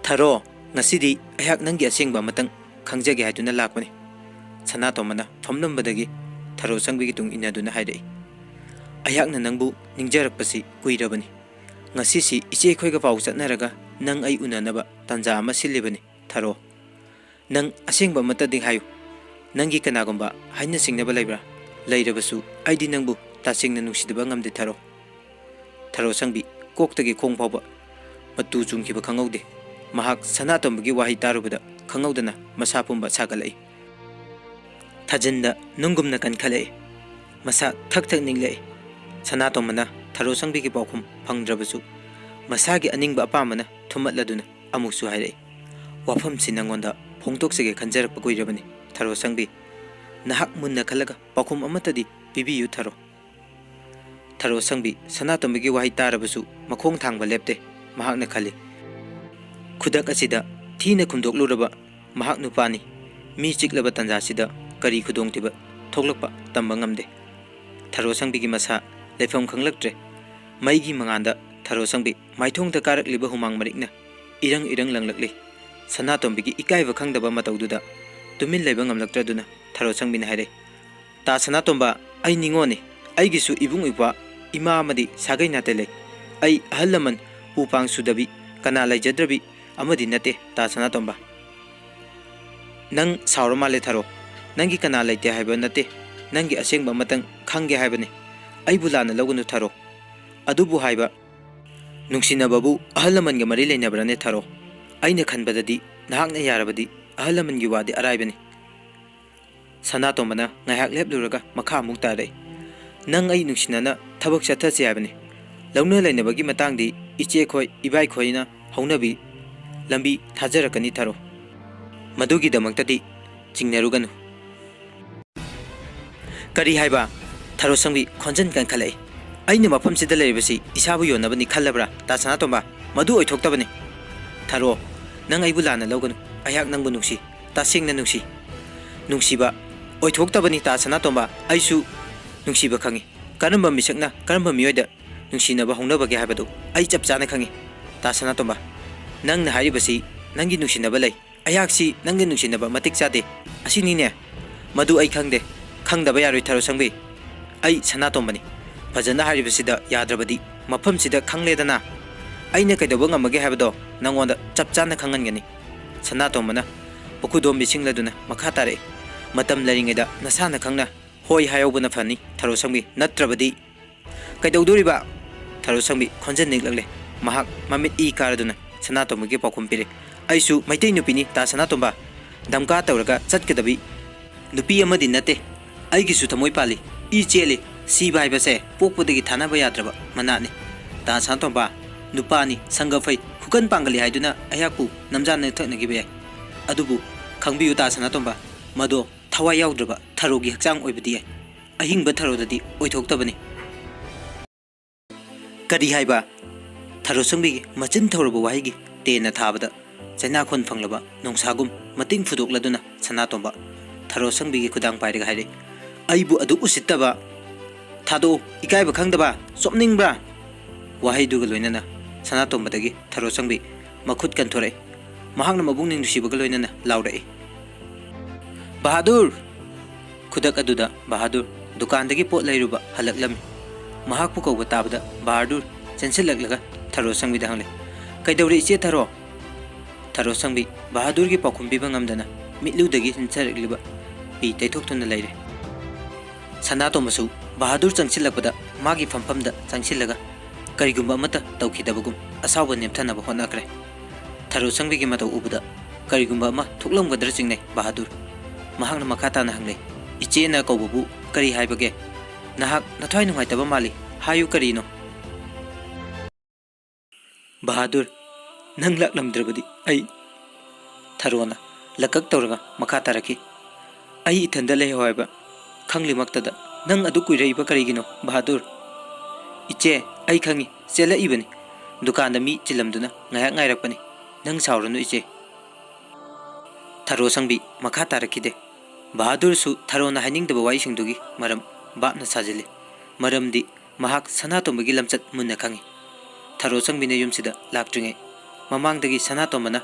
"ꯊꯔꯣ, ꯉꯁꯤꯗꯤ ꯑꯩꯍꯥꯛ ꯅꯪꯒꯤ ꯑꯁꯦꯡꯕ ꯑꯃꯇꯪ ꯈꯪꯖꯒꯦ ꯍꯥꯏꯗꯨꯅ ꯂꯥꯛꯄꯅꯤ꯫" ꯁꯅꯥꯇꯣꯝꯕꯅ ꯐꯝꯂꯝꯕꯗꯒꯤ ꯊꯔꯣ ꯁꯪꯕꯤꯒꯤ ꯇꯨꯡ ꯏꯟꯅꯗꯨꯅ ꯍꯥꯏꯔꯛꯏ, "ꯑꯩꯍꯥꯛꯅ ꯅꯪꯕꯨ ꯅꯤꯡꯖꯔꯛꯄꯁꯤ ꯀꯨꯏꯔꯕꯅꯤ꯫ ꯉꯁꯤꯁꯤ ꯏꯆꯦ ꯑꯩꯈꯣꯏꯒ ꯄꯥꯎ ꯆꯠꯅꯔꯒ ꯅꯪ ꯑꯩ ꯎꯅꯅꯕ ꯇꯥꯟꯖꯥ ꯑꯃ ꯁꯤꯜꯂꯤꯕꯅꯤ ꯊꯔꯣ꯫ ꯅꯪ ꯑꯁꯦꯡꯕ ꯑꯃꯠꯇꯗꯤ ꯍꯥꯏꯌꯨ꯫ ꯅꯪꯒꯤ ꯀꯅꯥꯒꯨꯝꯕ ꯍꯥꯏꯅ ꯁꯤꯡꯅꯕ ꯂꯩꯕ꯭ꯔꯥ? ꯂꯩꯔꯕꯁꯨ ꯑꯩꯗꯤ ꯅꯪꯕꯨ ꯇꯁꯦꯡꯅ ꯅꯨꯡꯁꯤꯗꯕ ꯉꯝꯗꯦ ꯊꯔꯣ꯫" ꯊꯔꯣ ꯁꯪꯕꯤ ꯀꯣꯛꯇꯒꯤ ꯈꯣꯡ ꯐꯥꯎꯕ ꯃꯇꯨ ꯆꯨꯝꯈꯤꯕ ꯈꯪꯍꯧꯗꯦ꯫ ꯃꯍꯥꯛ ꯁꯅꯥꯇꯣꯝꯕꯒꯤ ꯋꯥꯍꯩ ꯇꯥꯔꯨꯕꯗ ꯈꯪꯍꯧꯗꯅ ꯃꯁꯥ ꯄꯨꯝꯕ ꯁꯥꯒꯠꯂꯛꯏ꯫ ꯊꯥꯖꯤꯟꯗ ꯅꯨꯡꯒꯨꯝꯅ ꯀꯟꯈꯠꯂꯛꯏ꯫ ꯃꯁꯥ ꯊꯛ ꯊꯛ ꯅꯤꯛꯂꯛꯏ꯫ ꯁꯅꯥꯇꯣꯝꯕꯅ ꯊꯔꯣ ꯁꯪꯕꯤꯒꯤ ꯄꯥꯎꯈꯨꯝ ꯐꯪꯗ꯭ꯔꯕꯁꯨ ꯃꯁꯥꯒꯤ ꯑꯅꯤꯡꯕ ꯑꯄꯥꯝꯕꯅ ꯊꯨꯝꯃꯠꯂꯗꯨꯅ ꯑꯃꯨꯛꯁꯨ ꯍꯥꯏꯔꯛꯏ, "ꯋꯥꯐꯝꯁꯤ ꯅꯪꯉꯣꯟꯗ ꯐꯣꯡꯗꯣꯛꯆꯒꯦ ꯈꯟꯖꯔꯛꯄ ꯀꯨꯏꯔꯕꯅꯤ ꯊꯔꯣ ꯁꯪꯕꯤ꯫ ꯅꯍꯥꯛ ꯃꯨꯟꯅ ꯈꯜꯂꯒ ꯄꯥꯎꯈꯨꯝ ꯑꯃꯠꯇꯗꯤ ꯄꯤꯕꯤꯌꯨ ꯊꯔꯣ꯫" ꯊꯔꯣ ꯁꯪꯕꯤ ꯁꯅꯥꯇꯣꯝꯕꯤꯒꯤ ꯋꯥꯍꯩ ꯇꯥꯔꯕꯁꯨ ꯃꯈꯣꯡ ꯊꯥꯡꯕ ꯂꯦꯞꯇꯦ꯫ ꯃꯍꯥꯛꯅ ꯈꯜꯂꯤ, ꯈꯨꯗꯛ ꯑꯁꯤꯗ ꯊꯤꯅ ꯈꯨꯝꯗꯣꯛꯂꯨꯔꯕ ꯃꯍꯥꯛ ꯅꯨꯄꯥꯅꯤ꯫ ꯃꯤ ꯆꯤꯛꯂꯕ ꯇꯥꯟꯖꯥꯁꯤꯗ ꯀꯔꯤ ꯈꯨꯗꯣꯡꯊꯤꯕ ꯊꯣꯛꯂꯛꯄ ꯇꯝꯕ ꯉꯝꯗꯦ꯫ ꯊꯔꯣ ꯁꯪꯕꯤꯒꯤ ꯃꯁꯥ ꯂꯩꯐꯝ ꯈꯪꯂꯛꯇ꯭ꯔꯦ꯫ ꯃꯩꯒꯤ ꯃꯉꯥꯜꯗ ꯊꯔꯣ ꯁꯪꯕꯤ ꯃꯥꯏꯊꯣꯡꯗ ꯀꯥꯔꯛꯂꯤꯕ ꯍꯨꯃꯥꯡ ꯃꯔꯤꯛꯅ ꯏꯔꯪ ꯏꯔꯪ ꯂꯪꯂꯛꯂꯤ꯫ ꯁꯅꯥꯇꯣꯝꯕꯤꯒꯤ ꯏꯀꯥꯏꯕ ꯈꯪꯗꯕ ꯃꯇꯧꯗꯨꯗ ꯇꯨꯃꯤꯟ ꯂꯩꯕ ꯉꯝꯂꯛꯇ꯭ꯔꯗꯨꯅ ꯊꯔꯣ ꯁꯪꯕꯤꯅ ꯍꯥꯏꯔꯦ, "ꯇꯥ ꯁꯅꯥꯇꯣꯝꯕ, ꯑꯩ ꯅꯤꯉꯣꯜꯅꯤ꯫ ꯑꯩꯒꯤꯁꯨ ꯏꯕꯨꯡ ꯏꯄ꯭ꯋꯥ, ꯏꯃꯥ ꯑꯃꯗꯤ ꯁꯥꯒꯩ ꯅꯥꯇꯩ ꯂꯩ꯫ ꯑꯩ ꯑꯍꯜ ꯂꯃꯟ ꯎ ꯄꯥꯡ ꯁꯨꯗꯕꯤ, ꯀꯅꯥ ꯂꯩꯖꯗ꯭ꯔꯕꯤ ꯑꯃꯗꯤ ꯅꯠꯇꯦ, ꯇꯥ ꯁꯅꯥꯇꯣꯝꯕ꯫" "ꯅꯪ ꯁꯥꯎꯔ ꯃꯥꯜꯂꯦ ꯊꯔꯣ꯫ ꯅꯪꯒꯤ ꯀꯅꯥ ꯂꯩꯇꯦ ꯍꯥꯏꯕ ꯅꯠꯇꯦ꯫ ꯅꯪꯒꯤ ꯑꯁꯦꯡꯕ ꯑꯃꯇꯪ ꯈꯪꯒꯦ ꯍꯥꯏꯕꯅꯤ꯫ ꯑꯩꯕꯨ ꯂꯥꯟꯅ ꯂꯧꯒꯅꯨ ꯊꯔꯣ꯫ ꯑꯗꯨꯕꯨ ꯍꯥꯏꯕ, ꯅꯨꯡꯁꯤꯅꯕꯕꯨ ꯑꯍꯜ ꯂꯃꯟꯒ ꯃꯔꯤ ꯂꯩꯅꯕ꯭ꯔꯅꯦ ꯊꯔꯣ? ꯑꯩꯅ ꯈꯟꯕꯗꯗꯤ ꯅꯍꯥꯛꯅ ꯌꯥꯔꯕꯗꯤ ꯑꯍꯜ ꯂꯃꯟꯒꯤ ꯋꯥꯗꯤ ꯑꯔꯥꯏꯕꯅꯤ꯫" ꯁꯅꯥꯇꯣꯝꯕꯅ ꯉꯥꯏꯍꯥꯛ ꯂꯦꯞꯂꯨꯔꯒ ꯃꯈꯥ ꯑꯃꯨꯛ ꯇꯥꯔꯛꯏ, "ꯅꯪ ꯑꯩ ꯅꯨꯡꯁꯤꯅꯅ ꯊꯕꯛ ꯆꯠꯊꯁꯤ ꯍꯥꯏꯕꯅꯤ꯫ ꯂꯧꯅ ꯂꯩꯅꯕꯒꯤ ꯃꯇꯥꯡꯗꯤ ꯏꯆꯦꯈꯣꯏ, ꯏꯕꯥꯏꯈꯣꯏꯅ ꯍꯧꯅꯕꯤ ꯂꯝꯕꯤ ꯊꯥꯖꯔꯛꯀꯅꯤ ꯊꯔꯣ꯫" ꯃꯗꯨꯒꯤꯗꯃꯛꯇꯗꯤ ꯆꯤꯡꯅꯔꯨꯒꯅꯨ꯫ ꯀꯔꯤ ꯍꯥꯏꯕ? ꯊꯔꯣꯁꯪꯕꯤ ꯈꯣꯟꯖꯦꯜ ꯀꯟꯈꯠꯂꯛꯏ꯫ ꯑꯩꯅ ꯃꯐꯝꯁꯤꯗ ꯂꯩꯔꯤꯕꯁꯤ ꯏꯁꯥꯕꯨ ꯌꯣꯟꯅꯕꯅꯤ ꯈꯜꯂꯕ꯭ꯔꯥ, ꯇꯥ ꯁꯅꯥꯇꯣꯝꯕ? ꯃꯗꯨ ꯑꯣꯏꯊꯣꯛꯇꯕꯅꯤ꯫ ꯊꯔꯣ, ꯅꯪ ꯑꯩꯕꯨ ꯂꯥꯟꯅ ꯂꯧꯒꯅꯨ꯫ ꯑꯩꯍꯥꯛ ꯅꯪꯕꯨ ꯅꯨꯡꯁꯤ, ꯇꯁꯦꯡꯅ ꯅꯨꯡꯁꯤ꯫ ꯅꯨꯡꯁꯤꯕ ꯑꯣꯏꯊꯣꯛꯇꯕꯅꯤ, ꯇꯥ ꯁꯅꯥꯇꯣꯝꯕ꯫ ꯑꯩꯁꯨ ꯅꯨꯡꯁꯤꯕ ꯈꯪꯏ꯫ ꯀꯔꯝꯕ ꯃꯤꯁꯛꯅ ꯀꯔꯝꯕ ꯃꯤꯑꯣꯏꯗ ꯅꯨꯡꯁꯤꯅꯕ ꯍꯧꯅꯕꯒꯦ ꯍꯥꯏꯕꯗꯨ ꯑꯩ ꯆꯞ ꯆꯥꯅ ꯈꯪꯏ꯫ ꯇꯥ ꯁꯅꯥꯇꯣꯝꯕ, ꯅꯪꯅ ꯍꯥꯏꯔꯤꯕꯁꯤ ꯅꯪꯒꯤ ꯅꯨꯡꯁꯤꯅꯕ ꯂꯩ, ꯑꯩꯍꯥꯛꯁꯤ ꯅꯪꯒꯤ ꯅꯨꯡꯁꯤꯅꯕ ꯃꯇꯤꯛ ꯆꯥꯗꯦ꯫ ꯑꯁꯤꯅꯤꯅꯦ꯫ ꯃꯗꯨ ꯑꯩ ꯈꯪꯗꯦ꯫ ꯈꯪꯗꯕ ꯌꯥꯔꯣꯏ, ꯊꯔꯣꯁꯪꯕꯤ꯫ ꯑꯩ ꯁꯅꯥꯇꯣꯝꯕꯅꯤ꯫ ꯐꯖꯅ ꯍꯥꯏꯔꯤꯕꯁꯤꯗ ꯌꯥꯗ꯭ꯔꯕꯗꯤ ꯃꯐꯝꯁꯤꯗ ꯈꯪꯂꯦꯗꯅ꯫ ꯑꯩꯅ ꯀꯩꯗꯧꯕ ꯉꯝꯃꯒꯦ ꯍꯥꯏꯕꯗꯣ ꯅꯪꯉꯣꯟꯗ ꯆꯞ ꯆꯥꯅ ꯈꯪꯍꯟꯒꯅꯤ꯫ ꯁꯅꯥꯇꯣꯝꯕꯅ ꯎꯈꯨꯗꯣꯝꯕꯤ ꯁꯤꯡꯂꯗꯨꯅ ꯃꯈꯥ ꯇꯥꯔꯛꯏ꯫ ꯃꯇꯝ ꯂꯩꯔꯤꯉꯩꯗ ꯅꯁꯥꯅ ꯈꯪꯅ ꯍꯣꯏ ꯍꯥꯏꯍꯧꯕꯅ ꯐꯅꯤ, ꯊꯔꯣꯁꯪꯕꯤ꯫ ꯅꯠꯇ꯭ꯔꯕꯗꯤ ꯀꯩꯗꯧꯗꯣꯔꯤꯕ? ꯊꯔꯣꯁꯪꯕꯤ ꯈꯣꯟꯖꯦꯜ ꯅꯤꯛꯂꯛꯂꯦ꯫ ꯃꯍꯥꯛ ꯃꯃꯤꯠ ꯏ ꯀꯥꯔꯗꯨꯅ ꯁꯅꯥꯇꯣꯝꯕꯒꯤ ꯄꯥꯎꯈꯨꯝ ꯄꯤꯔꯦ꯫ ꯑꯩꯁꯨ ꯃꯩꯇꯩ ꯅꯨꯄꯤꯅꯤ, ꯇꯥ ꯁꯅꯥꯇꯣꯝꯕ꯫ ꯗꯝꯀꯥ ꯇꯧꯔꯒ ꯆꯠꯀꯗꯕꯤ ꯅꯨꯄꯤ ꯑꯃꯗꯤ ꯅꯠꯇꯦ꯫ ꯑꯩꯒꯤꯁꯨ ꯊꯃꯣꯏ ꯄꯥꯜꯂꯤ, ꯏ ꯆꯦꯜꯂꯤ꯫ ꯁꯤꯕ ꯍꯥꯏꯕꯁꯦ ꯄꯣꯛꯄꯗꯒꯤ ꯊꯥꯅꯕ ꯌꯥꯗ꯭ꯔꯕ ꯃꯅꯥꯠꯅꯤ꯫ ꯇꯥ ꯁꯅꯥꯇꯣꯝꯕ, ꯅꯨꯄꯥꯅꯤ, ꯁꯪꯒ ꯐꯩ, ꯈꯨꯀꯟ ꯄꯥꯡꯒꯜꯂꯤ ꯍꯥꯏꯗꯨꯅ ꯑꯩꯍꯥꯛꯄꯨ ꯅꯝꯖꯥꯟꯅ ꯊꯛꯅꯈꯤꯕ ꯌꯥꯏ꯫ ꯑꯗꯨꯕꯨ ꯈꯪꯕꯤꯌꯨ, ꯇꯥ ꯁꯅꯥꯇꯣꯝꯕ, ꯃꯗꯣ ꯊꯋꯥꯏ ꯌꯥꯎꯗ꯭ꯔꯕ ꯊꯔꯣꯒꯤ ꯍꯛꯆꯥꯡ ꯑꯣꯏꯕꯗꯤ ꯌꯥꯏ꯫ ꯑꯍꯤꯡꯕ ꯊꯔꯣꯗꯗꯤ ꯑꯣꯏꯊꯣꯛꯇꯕꯅꯤ꯫ ꯀꯔꯤ ꯍꯥꯏꯕ? ꯊꯔꯣꯁꯪꯕꯤꯒꯤ ꯃꯆꯤꯟ ꯊꯧꯔꯕ ꯋꯥꯍꯩꯒꯤ ꯇꯦꯟꯅ ꯊꯥꯕꯗ ꯆꯩꯅꯥꯈꯣꯟ ꯐꯪꯂꯕ ꯅꯣꯡꯁꯥꯒꯨꯝ ꯃꯇꯤꯡ ꯐꯨꯗꯣꯛꯂꯗꯨꯅ ꯁꯅꯥꯇꯣꯝꯕ ꯊꯔꯣꯁꯪꯕꯤꯒꯤ ꯈꯨꯗꯥꯡ ꯄꯥꯏꯔꯒ ꯍꯥꯏꯔꯛꯏ, "ꯑꯩꯕꯨ ꯑꯗꯨꯛ ꯎꯁꯤꯠꯇꯕ! ꯊꯥꯗꯣꯛꯎ, ꯏꯀꯥꯏꯕ ꯈꯪꯗꯕ, ꯆꯣꯞꯅꯤꯡꯕ꯭ꯔꯥ?" ꯋꯥꯍꯩꯗꯨꯒ ꯂꯣꯏꯅꯅ ꯁꯅꯥꯇꯣꯝꯕꯗꯒꯤ ꯊꯔꯣꯁꯪꯕꯤ ꯃꯈꯨꯠ ꯀꯟꯊꯣꯔꯛꯏ꯫ ꯃꯍꯥꯛꯅ ꯃꯕꯨꯛꯅꯤꯡ ꯅꯨꯡꯁꯤꯕꯒ ꯂꯣꯏꯅꯅ ꯂꯥꯎꯔꯛꯏ, "ꯕꯍꯥꯗꯨꯔ!" ꯈꯨꯗꯛ ꯑꯗꯨꯗ ꯕꯍꯥꯗꯨꯔ ꯗꯨꯀꯥꯟꯗꯒꯤ ꯄꯣꯠ ꯂꯩꯔꯨꯕ ꯍꯜꯂꯛꯂꯝꯃꯤ꯫ ꯃꯍꯥꯛꯄꯨ ꯀꯧꯕ ꯇꯥꯕꯗ ꯕꯍꯥꯗꯨꯔ ꯆꯦꯟꯁꯤꯜꯂꯛꯂꯒ ꯊꯔꯣꯁꯪꯕꯤꯗ ꯍꯪꯂꯦ, "ꯀꯩꯗꯧꯔꯦ, ꯏꯆꯦ ꯊꯔꯣ?" ꯊꯔꯣꯁꯪꯕꯤ ꯕꯍꯥꯗꯨꯔꯒꯤ ꯄꯥꯎꯈꯨꯝ ꯄꯤꯕ ꯉꯝꯗꯅ ꯃꯤꯠꯂꯨꯗꯒꯤ ꯆꯦꯟꯊꯔꯛꯂꯤꯕ ꯄꯤ ꯇꯩꯊꯣꯛꯇꯨꯅ ꯂꯩꯔꯦ꯫ ꯁꯅꯥꯇꯣꯝꯕꯁꯨ ꯕꯍꯥꯗꯨꯔ ꯆꯪꯁꯤꯜꯂꯛꯄꯗ ꯃꯥꯒꯤ ꯐꯝꯐꯝꯗ ꯆꯪꯁꯤꯜꯂꯒ ꯀꯔꯤꯒꯨꯝꯕ ꯑꯃꯠꯇ ꯇꯧꯈꯤꯗꯕꯒꯨꯝ ꯑꯁꯥꯎꯕ ꯅꯦꯝꯊꯅꯕ ꯍꯣꯠꯅꯈ꯭ꯔꯦ꯫ ꯊꯔꯣꯁꯪꯕꯤꯒꯤ ꯃꯇꯧ ꯎꯕꯗ ꯀꯔꯤꯒꯨꯝꯕ ꯑꯃ ꯊꯣꯛꯂꯝꯒꯗ꯭ꯔꯥ ꯆꯤꯡꯅꯩ ꯕꯍꯥꯗꯨꯔ꯫ ꯃꯍꯥꯛꯅ ꯃꯈꯥ ꯇꯥꯅ ꯍꯪꯂꯦ, "ꯏꯆꯦꯅ ꯀꯧꯕꯕꯨ ꯀꯔꯤ ꯍꯥꯏꯕꯒꯦ? ꯅꯍꯥꯛ ꯅꯊ꯭ꯋꯥꯏ ꯅꯨꯡꯉꯥꯏꯇꯕ ꯃꯥꯜꯂꯤ꯫ ꯍꯥꯏꯌꯨ ꯀꯔꯤꯅꯣ?" "ꯕꯍꯥꯗꯨꯔ, ꯅꯪ ꯂꯥꯛꯂꯝꯗ꯭ꯔꯕꯗꯤ ꯑꯩ," ꯊꯔꯣꯅ ꯂꯀꯛ ꯇꯧꯔꯒ ꯃꯈꯥ ꯇꯥꯔꯛꯈꯤ꯫ "ꯑꯩ ꯏꯊꯟꯗ ꯂꯩꯍꯧ ꯍꯥꯏꯕ ꯈꯪꯂꯤꯃꯛꯇꯗ ꯅꯪ ꯑꯗꯨ ꯀꯨꯏꯔꯛꯏꯕ ꯀꯔꯤꯒꯤꯅꯣ, ꯕꯍꯥꯗꯨꯔ?" "ꯏꯆꯦ, ꯑꯩ ꯈꯪꯉꯤ, ꯆꯦꯜꯂꯛꯏꯕꯅꯤ꯫ ꯗꯨꯀꯥꯟꯗ ꯃꯤ ꯆꯤꯜꯂꯝꯗꯨꯅ ꯉꯥꯏꯍꯥꯛ ꯉꯥꯏꯔꯛꯄꯅꯤ꯫ ꯅꯪ ꯁꯥꯎꯔꯅꯨ, ꯏꯆꯦ꯫" ꯊꯔꯣ ꯁꯪꯕꯤ ꯃꯈꯥ ꯇꯥꯔꯛꯈꯤꯗꯦ꯫ ꯕꯍꯥꯗꯨꯔꯁꯨ ꯊꯔꯣꯅ ꯍꯥꯏꯅꯤꯡꯗꯕ ꯋꯥꯍꯩꯁꯤꯡꯗꯨꯒꯤ ꯃꯔꯝ ꯚꯥꯞꯅ ꯁꯥꯖꯤꯜꯂꯤ꯫ ꯃꯔꯝꯗꯤ ꯃꯍꯥꯛ ꯁꯅꯥꯇꯣꯝꯕꯒꯤ ꯂꯝꯆꯠ ꯃꯨꯟꯅ ꯈꯪꯏ꯫ ꯊꯔꯣ ꯁꯪꯕꯤꯅ ꯌꯨꯝꯁꯤꯗ ꯂꯥꯛꯇ꯭ꯔꯤꯉꯩ ꯃꯃꯥꯡꯗꯒꯤ ꯁꯅꯥꯇꯣꯝꯕꯅ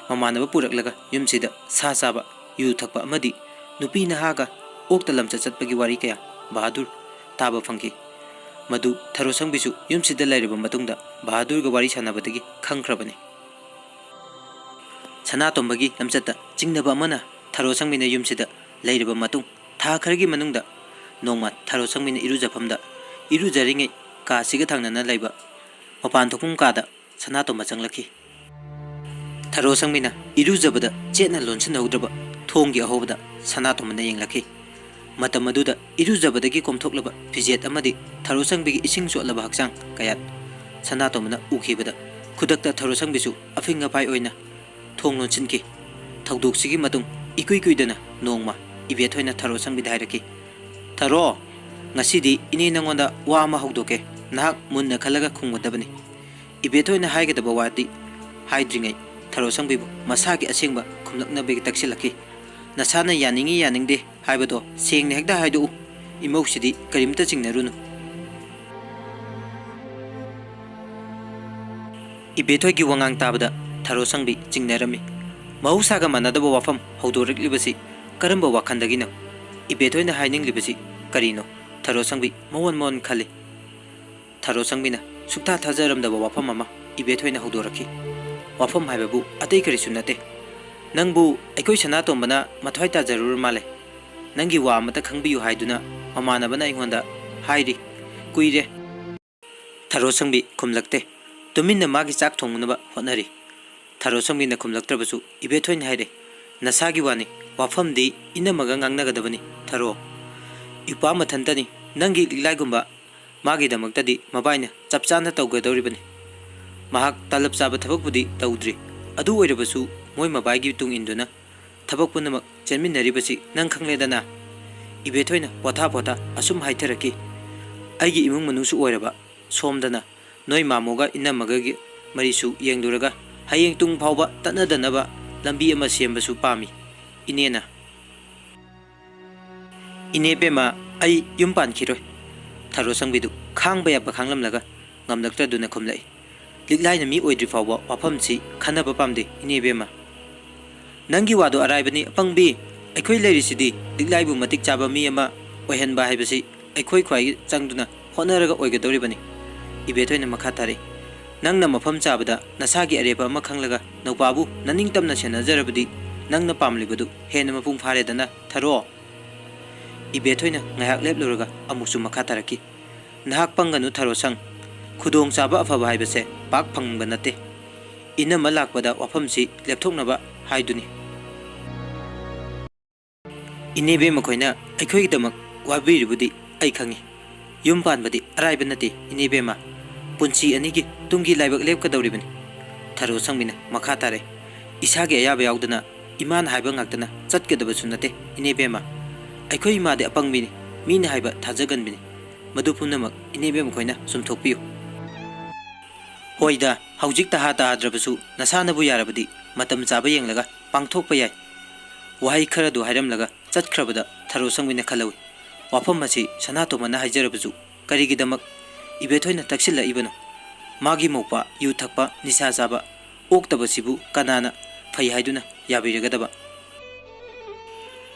ꯃꯃꯥꯟꯅꯕ ꯄꯨꯔꯛꯂꯒ ꯌꯨꯝꯁꯤꯗ ꯁꯥ ꯆꯥꯕ, ꯌꯨ ꯊꯛꯄ ꯑꯃꯗꯤ ꯅꯨꯄꯤ ꯅꯍꯥꯒ ꯑꯣꯛꯇ ꯂꯝꯆꯠ ꯆꯠꯄꯒꯤ ꯋꯥꯔꯤ ꯀꯌꯥ ꯕꯍꯥꯗꯨꯔ ꯇꯥꯕ ꯐꯪꯈꯤ꯫ ꯃꯗꯨ ꯊꯔꯣ ꯁꯪꯕꯤꯁꯨ ꯌꯨꯝꯁꯤꯗ ꯂꯩꯔꯕ ꯃꯇꯨꯡꯗ ꯕꯍꯥꯗꯨꯔꯒ ꯋꯥꯔꯤ ꯁꯥꯟꯅꯕꯗꯒꯤ ꯈꯪꯈ꯭ꯔꯕꯅꯤ꯫ ꯁꯅꯥꯇꯣꯝꯕꯒꯤ ꯂꯝꯆꯠꯇ ꯆꯤꯡꯅꯕ ꯑꯃꯅ ꯊꯔꯣ ꯁꯪꯕꯤꯅ ꯌꯨꯝꯁꯤꯗ ꯂꯩꯔꯕ ꯃꯇꯨꯡ ꯊꯥ ꯈꯔꯒꯤ ꯃꯅꯨꯡꯗ ꯅꯣꯡꯃ ꯊꯔꯣ ꯁꯪꯕꯤꯅ ꯏꯔꯨꯖꯐꯝꯗ ꯏꯔꯨꯖꯔꯤꯉꯩ ꯀꯥꯁꯤꯒ ꯊꯪꯅꯅ ꯂꯩꯕ ꯃꯄꯥꯟ ꯊꯣꯛꯐꯝ ꯀꯥꯗ ꯁꯅꯥꯇꯣꯝꯕ ꯆꯪꯂꯛꯈꯤ꯫ ꯊꯔꯣ ꯁꯪꯕꯤꯅ ꯏꯔꯨꯖꯕꯗ ꯆꯦꯠꯅ ꯂꯣꯟꯁꯤꯟꯍꯧꯗ꯭ꯔꯕ ꯊꯣꯡꯒꯤ ꯑꯍꯣꯕꯗ ꯁꯅꯥꯇꯣꯝꯕꯅ ꯌꯦꯡꯂꯛꯈꯤ꯫ ꯃꯇꯝ ꯑꯗꯨꯗ ꯏꯔꯨꯖꯕꯗꯒꯤ ꯀꯣꯝꯊꯣꯛꯂꯕ ꯐꯤꯖꯦꯠ ꯑꯃꯗꯤ ꯊꯔꯣ ꯁꯪꯕꯤꯒꯤ ꯏꯁꯤꯡ ꯆꯣꯠꯂꯕ ꯍꯛꯆꯥꯡ ꯀꯌꯥꯠ ꯁꯅꯥꯇꯣꯝꯕꯅ ꯎꯈꯤꯕꯗ ꯈꯨꯗꯛꯇ ꯊꯔꯣ ꯁꯪꯕꯤꯁꯨ ꯑꯐꯤꯡ ꯑꯐꯥꯏ ꯑꯣꯏꯅ ꯊꯣꯡ ꯂꯣꯟꯁꯤꯟꯈꯤ꯫ ꯊꯧꯗꯣꯛꯁꯤꯒꯤ ꯃꯇꯨꯡ ꯏꯀꯨꯏ ꯀꯨꯏꯗꯅ ꯅꯣꯡꯃ ꯏꯕꯦꯊꯣꯏꯅ ꯊꯔꯣ ꯁꯪꯕꯤꯗ ꯍꯥꯏꯔꯛꯈꯤ, "ꯊꯔꯣ, ꯉꯁꯤꯗꯤ ꯏꯅꯦ ꯅꯪꯉꯣꯟꯗ ꯋꯥ ꯑꯃ ꯍꯧꯗꯣꯛꯀꯦ, ꯅꯍꯥꯛ ꯃꯨꯟꯅ ꯈꯜꯂꯒ ꯈꯨꯝꯒꯗꯕꯅꯤ꯫" ꯏꯕꯦꯊꯣꯏꯅ ꯍꯥꯏꯒꯗꯕ ꯋꯥꯗꯤ ꯍꯥꯏꯗ꯭ꯔꯤꯉꯩ ꯊꯔꯣ ꯁꯪꯕꯤꯕꯨ ꯃꯁꯥꯒꯤ ꯑꯁꯦꯡꯕ ꯈꯨꯝꯂꯛꯅꯕꯒꯤ ꯇꯛꯁꯤꯜꯂꯛꯈꯤ꯫ "ꯅꯁꯥꯅ ꯌꯥꯅꯤꯡꯏ ꯌꯥꯅꯤꯡꯗꯦ ꯍꯥꯏꯕꯗꯣ ꯁꯦꯡꯅ ꯍꯦꯛꯇ ꯍꯥꯏꯗꯣꯛꯎ꯫ ꯏꯃꯧꯁꯤꯗꯤ ꯀꯔꯤꯝꯇ ꯆꯤꯡꯅꯔꯨꯅꯨ꯫" ꯏꯕꯦꯊꯣꯏꯒꯤ ꯋꯥꯉꯥꯡ ꯇꯥꯕꯗ ꯊꯔꯣ ꯁꯪꯕꯤ ꯆꯤꯡꯅꯔꯝꯃꯤ꯫ ꯃꯍꯧꯁꯥꯒ ꯃꯥꯟꯅꯗꯕ ꯋꯥꯐꯝ ꯍꯧꯗꯣꯔꯛꯂꯤꯕꯁꯤ ꯀꯔꯝꯕ ꯋꯥꯈꯜꯗꯒꯤꯅꯣ? ꯏꯕꯦꯊꯣꯏꯅ ꯍꯥꯏꯅꯤꯡꯂꯤꯕꯁꯤ ꯀꯔꯤꯅꯣ? ꯊꯔꯣ ꯁꯪꯕꯤ ꯃꯋꯣꯟ ꯃꯋꯣꯟ ꯈꯜꯂꯤ꯫ ꯊꯔꯣ ꯁꯪꯕꯤꯅ ꯁꯨꯛꯊꯥ ꯊꯥꯖꯔꯝꯗꯕ ꯋꯥꯐꯝ ꯑꯃ ꯏꯕꯦꯊꯣꯏꯅ ꯍꯧꯗꯣꯔꯛꯈꯤ꯫ "ꯋꯥꯐꯝ ꯍꯥꯏꯕꯕꯨ ꯑꯇꯩ ꯀꯔꯤꯁꯨ ꯅꯠꯇꯦ꯫ ꯅꯪꯕꯨ ꯑꯩꯈꯣꯏ ꯁꯅꯥꯇꯣꯝꯕꯅ ꯃꯊ꯭ꯋꯥꯏ ꯇꯥꯖꯔꯨꯔ ꯃꯥꯜꯂꯦ꯫ ꯅꯪꯒꯤ ꯋꯥ ꯑꯃꯇ ꯈꯪꯕꯤꯌꯨ ꯍꯥꯏꯗꯨꯅ ꯃꯃꯥꯟꯅꯕꯅ ꯑꯩꯉꯣꯟꯗ ꯍꯥꯏꯔꯤ꯫ ꯀꯨꯏꯔꯦ꯫" ꯊꯔꯣ ꯁꯪꯕꯤ ꯈꯨꯝꯂꯛꯇꯦ꯫ ꯇꯨꯃꯤꯟꯅ ꯃꯥꯒꯤ ꯆꯥꯛ ꯊꯣꯡꯅꯕ ꯍꯣꯠꯅꯔꯤ꯫ ꯊꯔꯣ ꯁꯪꯕꯤꯅ ꯈꯨꯝꯂꯛꯇ꯭ꯔꯕꯁꯨ ꯏꯕꯦꯊꯣꯏꯅ ꯍꯥꯏꯔꯦ, "ꯅꯁꯥꯒꯤ ꯋꯥꯅꯤ, ꯋꯥꯐꯝꯗꯤ ꯏꯅꯝꯃꯒ ꯉꯥꯡꯅꯒꯗꯕꯅꯤ, ꯊꯔꯣ꯫ ꯏꯄ꯭ꯋꯥ ꯃꯊꯟꯇꯅꯤ, ꯅꯪꯒꯤ ꯂꯤꯛꯂꯥꯏꯒꯨꯝꯕ ꯃꯥꯒꯤꯗꯃꯛꯇꯗꯤ ꯃꯕꯥꯏꯅ ꯆꯞ ꯆꯥꯅ ꯇꯧꯒꯗꯧꯔꯤꯕꯅꯤ꯫ ꯃꯍꯥꯛ ꯇꯂꯞ ꯆꯥꯕ ꯊꯕꯛꯄꯨꯗꯤ ꯇꯧꯗ꯭ꯔꯤ, ꯑꯗꯨ ꯑꯣꯏꯔꯕꯁꯨ ꯃꯣꯏ ꯃꯕꯥꯏꯒꯤ ꯃꯇꯨꯡ ꯏꯟꯗꯨꯅ ꯊꯕꯛ ꯄꯨꯝꯅꯃꯛ ꯆꯦꯟꯃꯤꯟꯅꯔꯤꯕꯁꯤ ꯅꯪ ꯈꯪꯂꯦꯗꯅ꯫ ꯏꯕꯦꯊꯣꯏꯅ ꯄꯣꯊꯥ ꯄꯣꯊꯥ ꯑꯁꯨꯝ ꯍꯥꯏꯊꯔꯛꯈꯤ꯫ ꯑꯩꯒꯤ ꯏꯃꯨꯡ ꯃꯅꯨꯡꯁꯨ ꯑꯣꯏꯔꯕ ꯁꯣꯝꯗꯅ ꯅꯣꯏ ꯃꯥꯃꯣꯒ ꯏꯅꯝꯃꯒꯒꯤ ꯃꯔꯤꯁꯨ ꯌꯦꯡꯂꯨꯔꯒ ꯍꯌꯦꯡ ꯇꯨꯡ ꯐꯥꯎꯕ ꯇꯠꯅꯗꯅꯕ ꯂꯝꯕꯤ ꯑꯃ ꯁꯦꯝꯕꯁꯨ ꯄꯥꯝꯃꯤ ꯏꯅꯦꯅ꯫ "ꯏꯅꯦ ꯄꯦꯝꯃ, ꯑꯩ ꯌꯨꯝ ꯄꯥꯟꯈꯤꯔꯣꯏ꯫" ꯊꯔꯣ ꯁꯪꯕꯤꯗꯨ ꯈꯥꯡꯕ ꯌꯥꯕ ꯈꯥꯡꯂꯝꯂꯒ ꯉꯝꯂꯛꯇ꯭ꯔꯗꯨꯅ ꯈꯨꯝꯂꯛꯏ꯫ "ꯂꯤꯛꯂꯥꯏꯅ ꯃꯤ ꯑꯣꯏꯗ꯭ꯔꯤ ꯐꯥꯎꯕ ꯋꯥꯐꯝꯁꯤ ꯈꯟꯅꯕ ꯄꯥꯝꯗꯦ ꯏꯅꯦ ꯄꯦꯝꯃ꯫" "ꯅꯪꯒꯤ ꯋꯥꯗꯣ ꯑꯔꯥꯏꯕꯅꯤ ꯑꯄꯪꯕꯤ꯫ ꯑꯩꯈꯣꯏ ꯂꯩꯔꯤꯁꯤꯗꯤ ꯂꯤꯛꯂꯥꯏꯕꯨ ꯃꯇꯤꯛ ꯆꯥꯕ ꯃꯤ ꯑꯃ ꯑꯣꯏꯍꯟꯕ ꯍꯥꯏꯕꯁꯤ ꯑꯩꯈꯣꯏ ꯈ꯭ꯋꯥꯏꯒꯤ ꯆꯪꯗꯨꯅ ꯍꯣꯠꯅꯔꯒ ꯑꯣꯏꯒꯗꯧꯔꯤꯕꯅꯤ꯫" ꯏꯕꯦꯊꯣꯏꯅ ꯃꯈꯥ ꯇꯥꯔꯛꯏ꯫ "ꯅꯪꯅ ꯃꯐꯝ ꯆꯥꯕꯗ ꯅꯁꯥꯒꯤ ꯑꯔꯦꯞꯄ ꯑꯃ ꯈꯪꯂꯒ ꯅꯧꯄꯥꯕꯨ ꯅꯅꯤꯡꯇꯝꯅ ꯁꯦꯟꯅꯖꯔꯕꯗꯤ ꯅꯪꯅ ꯄꯥꯝꯂꯤꯕꯗꯨ ꯍꯦꯟꯅ ꯃꯄꯨꯡ ꯐꯥꯔꯦꯗꯅ ꯊꯔꯣ꯫" ꯏꯕꯦꯊꯣꯏꯅ ꯉꯥꯏꯍꯥꯛ ꯂꯦꯞꯂꯨꯔꯒ ꯑꯃꯨꯛꯁꯨ ꯃꯈꯥ ꯇꯥꯔꯛꯈꯤ꯫ "ꯅꯍꯥꯛ ꯄꯪꯒꯅꯨ ꯊꯔꯣꯁꯪ꯫ ꯈꯨꯗꯣꯡꯆꯥꯕ ꯑꯐꯕ ꯍꯥꯏꯕꯁꯦ ꯄꯥꯛ ꯐꯪꯕ ꯅꯠꯇꯦ꯫ ꯏꯅꯝꯃ ꯂꯥꯛꯄꯗ ꯋꯥꯐꯝꯁꯤ ꯂꯦꯞꯊꯣꯛꯅꯕ ꯍꯥꯏꯗꯨꯅꯤ꯫ ꯏꯅꯦꯕꯦꯝ ꯃꯈꯣꯏꯅ ꯑꯩꯈꯣꯏꯒꯤꯗꯃꯛ ꯋꯥꯕꯤꯔꯤꯕꯗꯤ ꯑꯩ ꯈꯪꯏ꯫ ꯌꯨꯝ ꯄꯥꯟꯕꯗꯤ ꯑꯔꯥꯏꯕ ꯅꯠꯇꯦ ꯏꯅꯦꯕꯦꯝꯃ꯫ ꯄꯨꯟꯁꯤ ꯑꯅꯤꯒꯤ ꯇꯨꯡꯒꯤ ꯂꯥꯏꯕꯛ ꯂꯦꯞꯀꯗꯧꯔꯤꯕꯅꯤ꯫" ꯊꯔꯣ ꯁꯪꯕꯤꯅ ꯃꯈꯥ ꯇꯥꯔꯦ꯫ "ꯏꯁꯥꯒꯤ ꯑꯌꯥꯕ ꯌꯥꯎꯗꯅ ꯏꯃꯥꯅ ꯍꯥꯏꯕ ꯉꯥꯛꯇꯅ ꯆꯠꯀꯗꯕꯁꯨ ꯅꯠꯇꯦ ꯏꯅꯦꯕꯦꯝꯃ꯫ ꯑꯩꯈꯣꯏ ꯏꯃꯥꯗꯤ ꯑꯄꯪꯕꯤꯅꯤ, ꯃꯤꯅ ꯍꯥꯏꯕ ꯊꯥꯖꯒꯟꯕꯤꯅꯤ꯫ ꯃꯗꯨ ꯄꯨꯝꯅꯃꯛ ꯏꯅꯦꯕꯦꯝ ꯃꯈꯣꯏꯅ ꯆꯨꯝꯊꯣꯛꯄꯤꯌꯨ꯫" "ꯍꯣꯏꯗ, ꯍꯧꯖꯤꯛ ꯇꯍꯥ ꯇꯍꯥꯗ꯭ꯔꯕꯁꯨ ꯅꯁꯥꯅꯕꯨ ꯌꯥꯔꯕꯗꯤ ꯃꯇꯝ ꯆꯥꯕ ꯌꯦꯡꯂꯒ ꯄꯥꯡꯊꯣꯛꯄ ꯌꯥꯏ꯫" ꯋꯥꯍꯩ ꯈꯔꯗꯨ ꯍꯥꯏꯔꯝꯂꯒ ꯆꯠꯈ꯭ꯔꯕꯗ ꯊꯔꯣ ꯁꯪꯕꯤꯅ ꯈꯜꯍꯧꯏ꯫ ꯋꯥꯐꯝ ꯑꯁꯤ ꯁꯅꯥꯇꯣꯝꯕꯅ ꯍꯥꯏꯖꯔꯕꯁꯨ ꯀꯔꯤꯒꯤꯗꯃꯛ ꯏꯕꯦꯊꯣꯏꯅ ꯇꯛꯁꯤꯜꯂꯛꯏꯕꯅꯣ? ꯃꯥꯒꯤ ꯃꯧꯄꯥ ꯌꯨ ꯊꯛꯄ, ꯅꯤꯁꯥ ꯆꯥꯕ, ꯑꯣꯛꯇꯕꯁꯤꯕꯨ ꯀꯅꯥꯅ ꯐꯩ ꯍꯥꯏꯗꯨꯅ ꯌꯥꯕꯤꯔꯒꯗꯕ?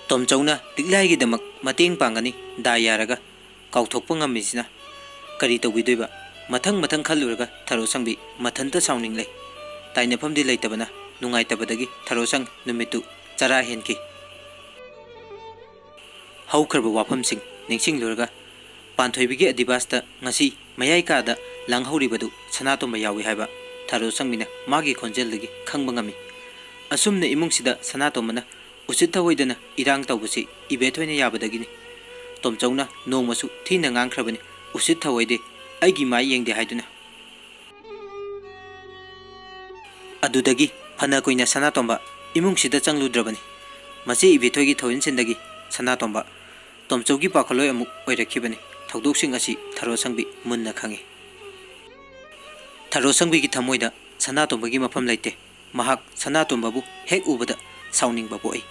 ꯇꯣꯝꯆꯧꯅ ꯂꯤꯛꯂꯥꯏꯒꯤꯗꯃꯛ ꯃꯇꯦꯡ ꯄꯥꯡꯒꯅꯤ ꯗꯥ ꯌꯥꯔꯒ ꯀꯥꯎꯊꯣꯛꯄ ꯉꯝꯃꯤꯁꯤꯅ ꯀꯔꯤ ꯇꯧꯕꯤꯗꯣꯏꯕ? ꯃꯊꯪ ꯃꯊꯪ ꯈꯜꯂꯨꯔꯒ ꯊꯔꯣ ꯁꯪꯕꯤ ꯃꯊꯟꯇ ꯁꯥꯎꯅꯤꯡꯂꯦ꯫ ꯇꯥꯏꯅꯐꯝꯗꯤ ꯂꯩꯇꯕꯅ ꯅꯨꯡꯉꯥꯏꯇꯕꯗꯒꯤ ꯊꯔꯣ ꯁꯪ ꯅꯨꯃꯤꯠꯇꯨ ꯆꯔꯥ ꯍꯦꯟꯈꯤ꯫ ꯍꯧꯈ꯭ꯔꯕ ꯋꯥꯐꯝꯁꯤꯡ ꯅꯤꯡꯁꯤꯡꯂꯨꯔꯒ ꯄꯥꯟꯊꯣꯏꯕꯤꯒꯤ ꯑꯗꯤꯕꯥꯁꯇ ꯉꯁꯤ ꯃꯌꯥꯏ ꯀꯥꯗ ꯂꯥꯡꯍꯧꯔꯤꯕꯗꯨ ꯁꯅꯥꯇꯣꯝꯕ ꯌꯥꯎꯏ ꯍꯥꯏꯕ ꯊꯔꯣ ꯁꯪꯕꯤꯅ ꯃꯥꯒꯤ ꯈꯣꯟꯖꯦꯜꯗꯒꯤ ꯈꯪꯕ ꯉꯝꯃꯤ꯫ ꯑꯁꯨꯝꯅ ꯏꯃꯨꯡꯁꯤꯗ ꯁꯅꯥꯇꯣꯝꯕꯅ ꯎꯁꯤꯠ ꯊꯑꯣꯏꯗꯅ ꯏꯔꯥꯡ ꯇꯧꯕꯁꯤ ꯏꯕꯦꯊꯣꯏꯅ ꯌꯥꯕꯗꯒꯤꯅꯤ꯫ ꯇꯣꯝꯆꯧꯅ ꯅꯣꯡꯃꯁꯨ ꯊꯤꯅ ꯉꯥꯡꯈ꯭ꯔꯕꯅꯤ, "ꯎꯁꯤꯠ ꯊꯑꯣꯏꯗꯦ, ꯑꯩꯒꯤ ꯃꯥꯏ ꯌꯦꯡꯗꯦ" ꯍꯥꯏꯗꯨꯅ꯫ ꯑꯗꯨꯗꯒꯤ ꯐꯅ ꯀꯨꯏꯅ ꯁꯅꯥꯇꯣꯝꯕ ꯏꯃꯨꯡꯁꯤꯗ ꯆꯪꯂꯨꯗ꯭ꯔꯕꯅꯤ꯫ ꯃꯁꯤ ꯏꯕꯦꯊꯣꯏꯒꯤ ꯊꯧꯏꯟꯁꯤꯟꯗꯒꯤ ꯁꯅꯥꯇꯣꯝꯕ ꯇꯣꯝꯆꯧꯒꯤ ꯄꯥꯈꯠꯂꯣꯏ ꯑꯃꯨꯛ ꯑꯣꯏꯔꯛꯈꯤꯕꯅꯤ꯫ ꯊꯧꯗꯣꯛꯁꯤꯡ ꯑꯁꯤ ꯊꯔꯣꯁꯪꯕꯤ ꯃꯨꯟꯅ ꯈꯪꯏ꯫ ꯊꯔꯣꯁꯪꯕꯤꯒꯤ ꯊꯃꯣꯏꯗ ꯁꯅꯥꯇꯣꯝꯕꯒꯤ ꯃꯐꯝ ꯂꯩꯇꯦ꯫ ꯃꯍꯥꯛ ꯁꯅꯥꯇꯣꯝꯕꯕꯨ ꯍꯦꯛ ꯎꯕꯗ ꯁꯥꯎꯅꯤꯡꯕ ꯄꯣꯛꯏ꯫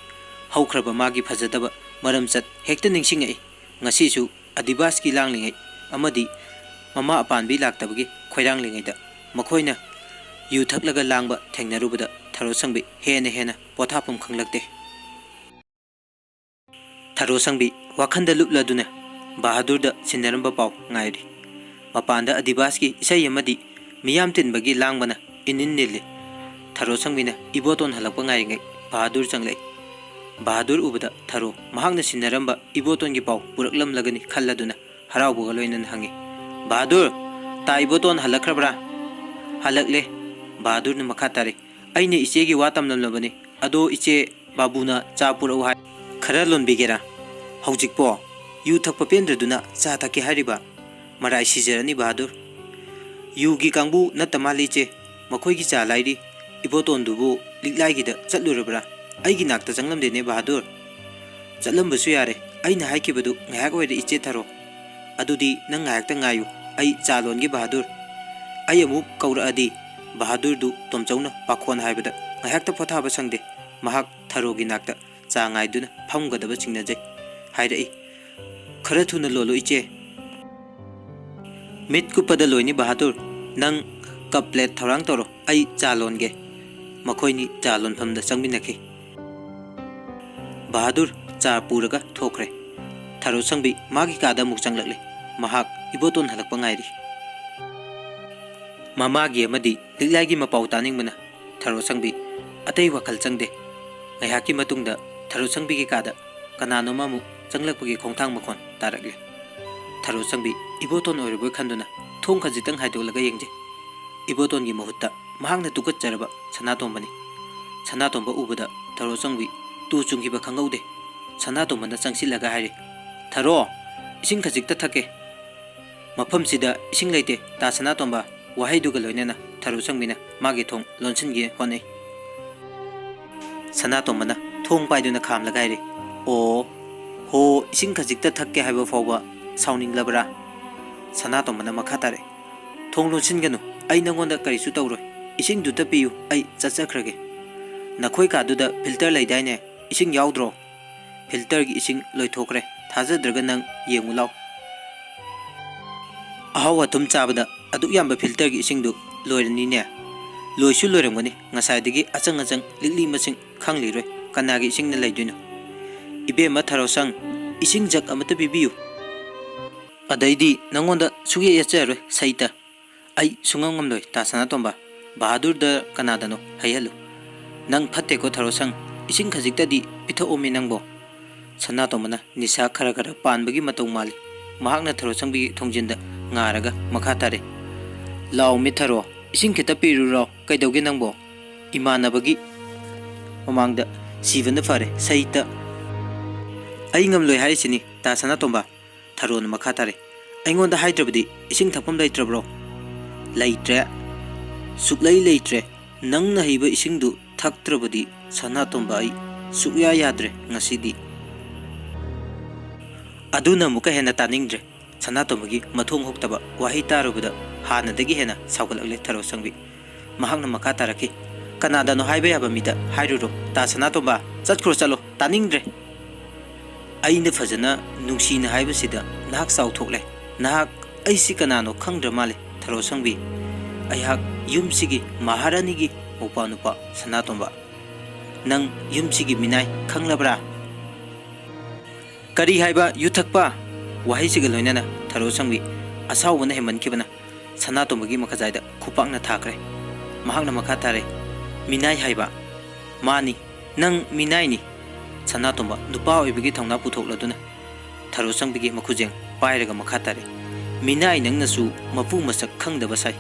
ꯍꯧꯈ꯭ꯔꯕ ꯃꯥꯒꯤ ꯐꯖꯗꯕ ꯃꯔꯝꯆꯠ ꯍꯦꯛꯇ ꯅꯤꯡꯁꯤꯡꯉꯛꯏ꯫ ꯉꯁꯤꯁꯨ ꯑꯗꯤꯕꯥꯁꯀꯤ ꯂꯥꯡꯂꯤꯉꯩ ꯑꯃꯗꯤ ꯃꯃꯥ ꯑꯄꯥꯟꯕꯤ ꯂꯥꯛꯇꯕꯒꯤ ꯈꯣꯏꯔꯥꯡꯂꯤꯉꯩꯗ ꯃꯈꯣꯏꯅ ꯌꯨ ꯊꯛꯂꯒ ꯂꯥꯡꯕ ꯊꯦꯡꯅꯔꯨꯕꯗ ꯊꯔꯣꯁꯪꯕꯤ ꯍꯦꯟꯅ ꯍꯦꯟꯅ ꯄꯣꯊꯥꯐꯝ ꯈꯪꯂꯛꯇꯦ꯫ ꯊꯔꯣꯁꯪꯕꯤ ꯋꯥꯈꯜꯗ ꯂꯨꯞꯂꯗꯨꯅ ꯕꯍꯥꯗꯨꯔꯗ ꯁꯤꯟꯅꯔꯝꯕ ꯄꯥꯎ ꯉꯥꯏꯔꯤ꯫ ꯃꯄꯥꯟꯗ ꯑꯗꯤꯕꯥꯁꯀꯤ ꯏꯁꯩ ꯑꯃꯗꯤ ꯃꯤꯌꯥꯝ ꯇꯤꯟꯕꯒꯤ ꯂꯥꯡꯕꯅ ꯏꯅꯤꯟ ꯅꯤꯜꯂꯤ꯫ ꯊꯔꯣꯁꯪꯕꯤꯅ ꯏꯕꯣꯇꯣꯟ ꯍꯜꯂꯛꯄ ꯉꯥꯏꯔꯤꯉꯩ ꯕꯍꯥꯗꯨꯔ ꯆꯪꯂꯛꯏ꯫ ꯕꯍꯥꯗꯨꯔ ꯎꯕꯗ ꯊꯔꯣ ꯃꯍꯥꯛꯅ ꯁꯤꯟꯅꯔꯝꯕ ꯏꯕꯣꯇꯣꯟꯒꯤ ꯄꯥꯎ ꯄꯨꯔꯛꯂꯝꯂꯒꯅꯤ ꯈꯜꯂꯗꯨꯅ ꯍꯔꯥꯎꯕꯒ ꯂꯣꯏꯅꯅ ꯍꯪꯉꯤ, "ꯕꯍꯥꯗꯨꯔ, ꯇꯥ ꯏꯕꯣꯇꯣꯟ ꯍꯜꯂꯛꯈ꯭ꯔꯕ꯭ꯔꯥ?" "ꯍꯜꯂꯛꯂꯦ꯫" ꯕꯍꯥꯗꯨꯔꯅ ꯃꯈꯥ ꯇꯥꯔꯤ, "ꯑꯩꯅ ꯏꯆꯦꯒꯤ ꯋꯥ ꯇꯝꯂꯝꯂꯕꯅꯤ, ꯑꯗꯣ ꯏꯆꯦ ꯕꯥꯕꯨꯅ ꯆꯥ ꯄꯨꯔꯛꯎ ꯍꯥꯏ꯫ ꯈꯔ ꯂꯣꯟꯕꯤꯒꯦꯔꯥ? ꯍꯧꯖꯤꯛꯄꯣ ꯌꯨ ꯊꯛꯄ ꯄꯦꯟꯗ꯭ꯔꯗꯨꯅ ꯆꯥ ꯊꯛꯀꯦ ꯍꯥꯏꯔꯤꯕ? ꯃꯔꯥꯏ ꯁꯤꯖꯔꯅꯤ ꯕꯍꯥꯗꯨꯔ꯫ ꯌꯨꯒꯤ ꯀꯥꯡꯕꯨ ꯅꯠꯇ ꯃꯥꯜꯂꯤ ꯏꯆꯦ, ꯃꯈꯣꯏꯒꯤ ꯆꯥ ꯂꯥꯏꯔꯤ꯫ ꯏꯕꯣꯇꯣꯟꯗꯨꯕꯨ ꯂꯤꯛꯂꯥꯏꯒꯤꯗ ꯆꯠꯂꯨꯔꯕ꯭ꯔꯥ? ꯑꯩꯒꯤ ꯅꯥꯛꯇ ꯆꯪꯂꯝꯗꯦꯅꯦ ꯕꯍꯥꯗꯨꯔ꯫" "ꯆꯠꯂꯝꯕꯁꯨ ꯌꯥꯔꯦ, ꯑꯩꯅ ꯍꯥꯏꯈꯤꯕꯗꯨ ꯉꯥꯏꯍꯥꯛ ꯑꯣꯏꯔꯦ ꯏꯆꯦ ꯊꯔꯣ꯫ ꯑꯗꯨꯗꯤ ꯅꯪ ꯉꯥꯏꯍꯥꯛꯇ ꯉꯥꯏꯌꯨ, ꯑꯩ ꯆꯥ ꯂꯣꯟꯒꯦ ꯕꯍꯥꯗꯨꯔ꯫ ꯑꯩ ꯑꯃꯨꯛ ꯀꯧꯔꯛꯑꯗꯤ꯫" ꯕꯍꯥꯗꯨꯔꯗꯨ ꯇꯣꯝꯆꯧꯅ ꯄꯥꯈꯣꯟ ꯍꯥꯏꯕꯗ ꯉꯥꯏꯍꯥꯛꯇ ꯄꯣꯊꯥꯕ ꯁꯪꯗꯦ꯫ ꯃꯍꯥꯛ ꯊꯔꯣꯒꯤ ꯅꯥꯛꯇ ꯆꯥ ꯉꯥꯏꯗꯨꯅ ꯐꯝꯒꯗꯕ ꯆꯤꯡꯅꯖꯩ꯫ ꯍꯥꯏꯔꯛꯏ, "ꯈꯔ ꯊꯨꯅ ꯂꯣꯜꯂꯨ ꯏꯆꯦ꯫" "ꯃꯤꯠ ꯀꯨꯞꯄꯗ ꯂꯣꯏꯅꯤ ꯕꯍꯥꯗꯨꯔ, ꯅꯪ ꯀꯞ ꯄ꯭ꯂꯦꯠ ꯊꯧꯔꯥꯡ ꯇꯧꯔꯣ, ꯑꯩ ꯆꯥ ꯂꯣꯟꯒꯦ꯫" ꯃꯈꯣꯏꯅꯤ ꯆꯥ ꯂꯣꯟꯐꯝꯗ ꯆꯪꯃꯤꯟꯅꯈꯤ꯫ ꯕꯍꯥꯗꯨꯔ ꯆꯥ ꯄꯨꯔꯒ ꯊꯣꯛꯈ꯭ꯔꯦ꯫ ꯊꯔꯣꯁꯪꯕꯤ ꯃꯥꯒꯤ ꯀꯥꯗ ꯑꯃꯨꯛ ꯆꯪꯂꯛꯂꯦ꯫ ꯃꯍꯥꯛ ꯏꯕꯣꯇꯣꯟ ꯍꯜꯂꯛꯄ ꯉꯥꯏꯔꯤ꯫ ꯃꯃꯥꯒꯤ ꯑꯃꯗꯤ ꯂꯤꯛꯂꯥꯏꯒꯤ ꯃꯄꯥꯎ ꯇꯥꯅꯤꯡꯕꯅ ꯊꯔꯣꯁꯪꯕꯤ ꯑꯇꯩ ꯋꯥꯈꯜ ꯆꯪꯗꯦ꯫ ꯉꯥꯏꯍꯥꯛꯀꯤ ꯃꯇꯨꯡꯗ ꯊꯔꯣꯁꯪꯕꯤꯒꯤ ꯀꯥꯗ ꯀꯅꯥꯅꯣꯝ ꯑꯃꯨꯛ ꯆꯪꯂꯛꯄꯒꯤ ꯈꯣꯡꯊꯥꯡ ꯃꯈꯣꯟ ꯇꯥꯔꯛꯂꯦ꯫ ꯊꯔꯣꯁꯪꯕꯤ ꯏꯕꯣꯇꯣꯟ ꯑꯣꯏꯔꯕꯣꯏ ꯈꯟꯗꯨꯅ ꯊꯣꯡ ꯈꯖꯤꯛꯇꯪ ꯍꯥꯏꯗꯣꯛꯂꯒ ꯌꯦꯡꯖꯩ꯫ ꯏꯕꯣꯇꯣꯟꯒꯤ ꯃꯍꯨꯠꯇ ꯃꯍꯥꯛꯅ ꯇꯨꯀꯠꯆꯔꯕ ꯁꯅꯥꯇꯣꯝꯕꯅꯤ꯫ ꯁꯅꯥꯇꯣꯝꯕ ꯎꯕꯗ ꯊꯔꯣꯁꯪꯕꯤ ꯇꯨ ꯆꯨꯡꯈꯤꯕ ꯈꯪꯍꯧꯗꯦ꯫ ꯁꯅꯥꯇꯣꯝꯕꯅ ꯆꯪꯁꯤꯜꯂꯒ ꯍꯥꯏꯔꯦ, "ꯊꯔꯣ, ꯏꯁꯤꯡ ꯈꯖꯤꯛꯇ ꯊꯛꯀꯦ꯫" "ꯃꯐꯝꯁꯤꯗ ꯏꯁꯤꯡ ꯂꯩꯇꯦ, ꯇꯥ ꯁꯅꯥꯇꯣꯝꯕ꯫" ꯋꯥꯍꯩꯗꯨꯒ ꯂꯣꯏꯅꯅ ꯊꯔꯣꯁꯪꯕꯤꯅ ꯃꯥꯒꯤ ꯊꯣꯡ ꯂꯣꯟꯁꯤꯟꯒꯦ ꯍꯣꯠꯅꯩ꯫ ꯁꯅꯥꯇꯣꯝꯕꯅ ꯊꯣꯡ ꯄꯥꯏꯗꯨꯅ ꯈꯥꯝꯂꯒ ꯍꯥꯏꯔꯦ, "ꯑꯣ, ꯍꯣ, ꯏꯁꯤꯡ ꯈꯖꯤꯛꯇ ꯊꯛꯀꯦ ꯍꯥꯏꯕ ꯐꯥꯎꯕ ꯁꯥꯎꯅꯤꯡꯂꯕ꯭ꯔꯥ?" ꯁꯅꯥꯇꯣꯝꯕꯅ ꯃꯈꯥ ꯇꯥꯔꯦ, "ꯊꯣꯡ ꯂꯣꯟꯁꯤꯟꯒꯅꯨ, ꯑꯩ ꯅꯪꯉꯣꯟꯗ ꯀꯔꯤꯁꯨ ꯇꯧꯔꯣꯏ꯫ ꯏꯁꯤꯡꯗꯨꯇ ꯄꯤꯌꯨ, ꯑꯩ ꯆꯠꯆꯈ꯭ꯔꯒꯦ꯫ ꯅꯈꯣꯏ ꯀꯥꯗꯨꯗ ꯐꯤꯜꯇꯔ ꯂꯩꯗꯥꯏꯅꯦ? ꯏꯁꯤꯡ ꯌꯥꯎꯗ꯭ꯔꯣ? ꯐꯤꯜꯇꯔꯒꯤ ꯏꯁꯤꯡ ꯂꯣꯏꯊꯣꯛꯈ꯭ꯔꯦ꯫ ꯊꯥꯖꯗ꯭ꯔꯒ ꯅꯪ ꯌꯦꯡꯉꯨ ꯂꯥꯎ꯫ ꯑꯍꯥꯎ ꯑꯊꯨꯝ ꯆꯥꯕꯗ ꯑꯗꯨꯛ ꯌꯥꯝꯕ ꯐꯤꯜꯇꯔꯒꯤ ꯏꯁꯤꯡꯗꯨ ꯂꯣꯏꯔꯅꯤꯅꯦ?" "ꯂꯣꯏꯁꯨ ꯂꯣꯏꯔꯝꯒꯅꯤ꯫ ꯉꯁꯥꯏꯗꯒꯤ ꯑꯆꯪ ꯑꯆꯪ ꯂꯤꯛꯂꯤ ꯃꯁꯤꯡ ꯈꯪꯂꯤꯔꯣꯏ꯫ ꯀꯅꯥꯒꯤ ꯏꯁꯤꯡꯅ ꯂꯩꯗꯣꯏꯅꯣ? ꯏꯕꯦꯝꯃ ꯊꯔꯣꯁꯪ, ꯏꯁꯤꯡ ꯖꯛ ꯑꯃꯇ ꯄꯤꯕꯤꯌꯨ꯫ ꯑꯗꯩꯗꯤ ꯅꯪꯉꯣꯟꯗ ꯁꯨꯛꯌꯦꯠ ꯌꯦꯠꯆꯔꯣꯏ ꯁꯩꯇ꯫ ꯑꯩ ꯁꯨꯡꯉꯝ ꯉꯝꯂꯣꯏ, ꯇꯥ ꯁꯅꯥꯇꯣꯝꯕ꯫ ꯕꯍꯥꯗꯨꯔꯗ ꯀꯅꯥꯗꯅꯣ ꯍꯩꯍꯜꯂꯨ꯫ ꯅꯪ ꯐꯠꯇꯦꯀꯣ ꯊꯔꯣꯁꯪ, ꯏꯁꯤꯡ ꯈꯖꯤꯛꯇꯗꯤ ꯄꯤꯊꯛꯑꯣꯃꯤ ꯅꯪꯕꯣ꯫" ꯁꯅꯥꯇꯣꯝꯕꯅ ꯅꯤꯁꯥ ꯈꯔ ꯈꯔ ꯄꯥꯟꯕꯒꯤ ꯃꯇꯧ ꯃꯥꯜꯂꯤ꯫ ꯃꯍꯥꯛꯅ ꯊꯔꯣꯁꯪꯕꯤꯒꯤ ꯊꯣꯡꯖꯤꯟꯗ ꯉꯥꯔꯒ ꯃꯈꯥ ꯇꯥꯔꯦ, "ꯂꯥꯎ ꯃꯤ ꯊꯔꯣ, ꯏꯁꯤꯡ ꯈꯤꯇ ꯄꯤꯔꯨꯔꯣ꯫ ꯀꯩꯗꯧꯒꯦ ꯅꯪꯕꯣ? ꯏꯃꯥꯟꯅꯕꯒꯤ ꯃꯃꯥꯡꯗ ꯁꯤꯕꯅ ꯐꯔꯦ, ꯁꯩꯇ꯫" "ꯑꯩ ꯉꯝꯂꯣꯏ ꯍꯥꯏꯔꯤꯁꯤꯅꯤ, ꯇꯥ ꯁꯅꯥꯇꯣꯝꯕ꯫" ꯊꯔꯣꯅ ꯃꯈꯥ ꯇꯥꯔꯦ, "ꯑꯩꯉꯣꯟꯗ ꯍꯥꯏꯗ꯭ꯔꯕꯗꯤ ꯏꯁꯤꯡ ꯊꯛꯐꯝ ꯂꯩꯇ꯭ꯔꯕ꯭ꯔꯣ?" "ꯂꯩꯇ꯭ꯔꯦ, ꯁꯨꯛꯂꯩ ꯂꯩꯇ꯭ꯔꯦ꯫ ꯅꯪꯅ ꯍꯩꯕ ꯏꯁꯤꯡꯗꯨ ꯊꯛꯇ꯭ꯔꯕꯗꯤ ꯁꯅꯥꯇꯣꯝꯕ ꯑꯩ ꯁꯨꯛꯌꯥ ꯌꯥꯗ꯭ꯔꯦ ꯉꯁꯤꯗꯤ꯫" ꯑꯗꯨꯅ ꯑꯃꯨꯛꯀ ꯍꯦꯟꯅ ꯇꯥꯅꯤꯡꯗ꯭ꯔꯦ꯫ ꯁꯅꯥꯇꯣꯝꯕꯒꯤ ꯃꯊꯣꯡ ꯍꯨꯛꯇꯕ ꯋꯥꯍꯩ ꯇꯥꯔꯨꯕꯗ ꯍꯥꯟꯅꯗꯒꯤ ꯍꯦꯟꯅ ꯁꯥꯎꯒꯠꯂꯛꯂꯦ ꯊꯔꯣꯁꯪꯕꯤ꯫ ꯃꯍꯥꯛꯅ ꯃꯈꯥ ꯇꯥꯔꯛꯈꯤ, "ꯀꯅꯥꯗꯅꯣ ꯍꯥꯏꯕ ꯌꯥꯕ ꯃꯤꯗ ꯍꯥꯏꯔꯨꯔꯣ꯫ ꯇꯥ ꯁꯅꯥꯇꯣꯝꯕ, ꯆꯠꯈ꯭ꯔꯣ ꯆꯠꯂꯣ, ꯇꯥꯅꯤꯡꯗ꯭ꯔꯦ꯫ ꯑꯩꯅ ꯐꯖꯅ ꯅꯨꯡꯁꯤꯅ ꯍꯥꯏꯕꯁꯤꯗ ꯅꯍꯥꯛ ꯆꯥꯎꯊꯣꯛꯂꯦ꯫ ꯅꯍꯥꯛ ꯑꯩꯁꯤ ꯀꯅꯥꯅꯣ ꯈꯪꯗ꯭ꯔ ꯃꯥꯜꯂꯦ ꯊꯔꯣꯁꯪꯕꯤ꯫ ꯑꯩꯍꯥꯛ ꯌꯨꯝꯁꯤꯒꯤ ꯃꯍꯥꯔꯥꯅꯤꯒꯤ ꯃꯧꯄ꯭ꯋꯥ ꯅꯨꯄꯥ ꯁꯅꯥꯇꯣꯝꯕ꯫ ꯅꯪ ꯌꯨꯝꯁꯤꯒꯤ ꯃꯤꯅꯥꯏ ꯈꯪꯂꯕ꯭ꯔꯥ?" "ꯀꯔꯤ ꯍꯥꯏꯕ, ꯌꯨ ꯊꯛꯄ?" ꯋꯥꯍꯩꯁꯤꯒ ꯂꯣꯏꯅꯅ ꯊꯔꯣꯁꯪꯕꯤ ꯑꯁꯥꯎꯕꯅ ꯍꯦꯟꯃꯟꯈꯤꯕꯅ ꯁꯅꯥꯇꯣꯝꯕꯒꯤ ꯃꯈꯖꯥꯏꯗ ꯈꯨꯄꯥꯛꯅ ꯊꯥꯈ꯭ꯔꯦ꯫ ꯃꯍꯥꯛꯅ ꯃꯈꯥ ꯇꯥꯔꯦ, "ꯃꯤꯅꯥꯏ ꯍꯥꯏꯕ? ꯃꯥꯅꯤ, ꯅꯪ ꯃꯤꯅꯥꯏꯅꯤ꯫" ꯁꯅꯥꯇꯣꯝꯕ ꯅꯨꯄꯥ ꯑꯣꯏꯕꯒꯤ ꯊꯧꯅꯥ ꯄꯨꯊꯣꯛꯂꯗꯨꯅ ꯊꯔꯣꯁꯪꯕꯤꯒꯤ ꯃꯈꯨꯖꯦꯡ ꯄꯥꯏꯔꯒ ꯃꯈꯥ ꯇꯥꯔꯦ, "ꯃꯤꯅꯥꯏ ꯅꯪꯅꯁꯨ ꯃꯄꯨ ꯃꯁꯛ ꯈꯪꯗꯕ ꯁꯥꯏ꯫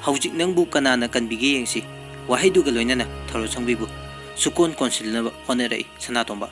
ꯍꯧꯖꯤꯛ ꯅꯪꯕꯨ ꯀꯅꯥꯅ ꯀꯟꯕꯤꯒꯦ ꯌꯦꯡꯁꯤ꯫" ꯋꯥꯍꯩꯗꯨꯒ ꯂꯣꯏꯅꯅ ꯊꯔꯣꯁꯪꯕꯤꯕꯨ ꯁꯨꯀꯣꯟ ꯀꯣꯟꯁꯤꯜꯅꯕ ꯍꯣꯠꯅꯔꯛꯏ ꯁꯅꯥꯇꯣꯝꯕ꯫